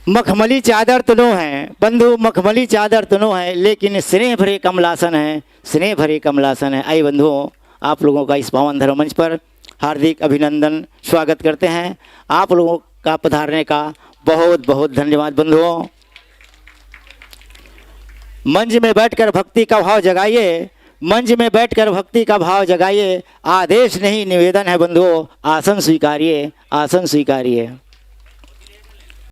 मखमली चादर तनो है बंधु, मखमली चादर तनो है, लेकिन स्नेह भरे कमलासन है, स्नेह भरे कमलासन है। आइए बंधुओं, आप लोगों का इस पावन धर्म मंच पर हार्दिक अभिनंदन, स्वागत करते हैं। आप लोगों का पधारने का बहुत बहुत धन्यवाद बंधुओं। मंच में बैठकर भक्ति का भाव जगाइए, मंच में बैठकर भक्ति का भाव जगाइए। आदेश नहीं, निवेदन है बंधुओं, आसन स्वीकारिए, आसन स्वीकारिए।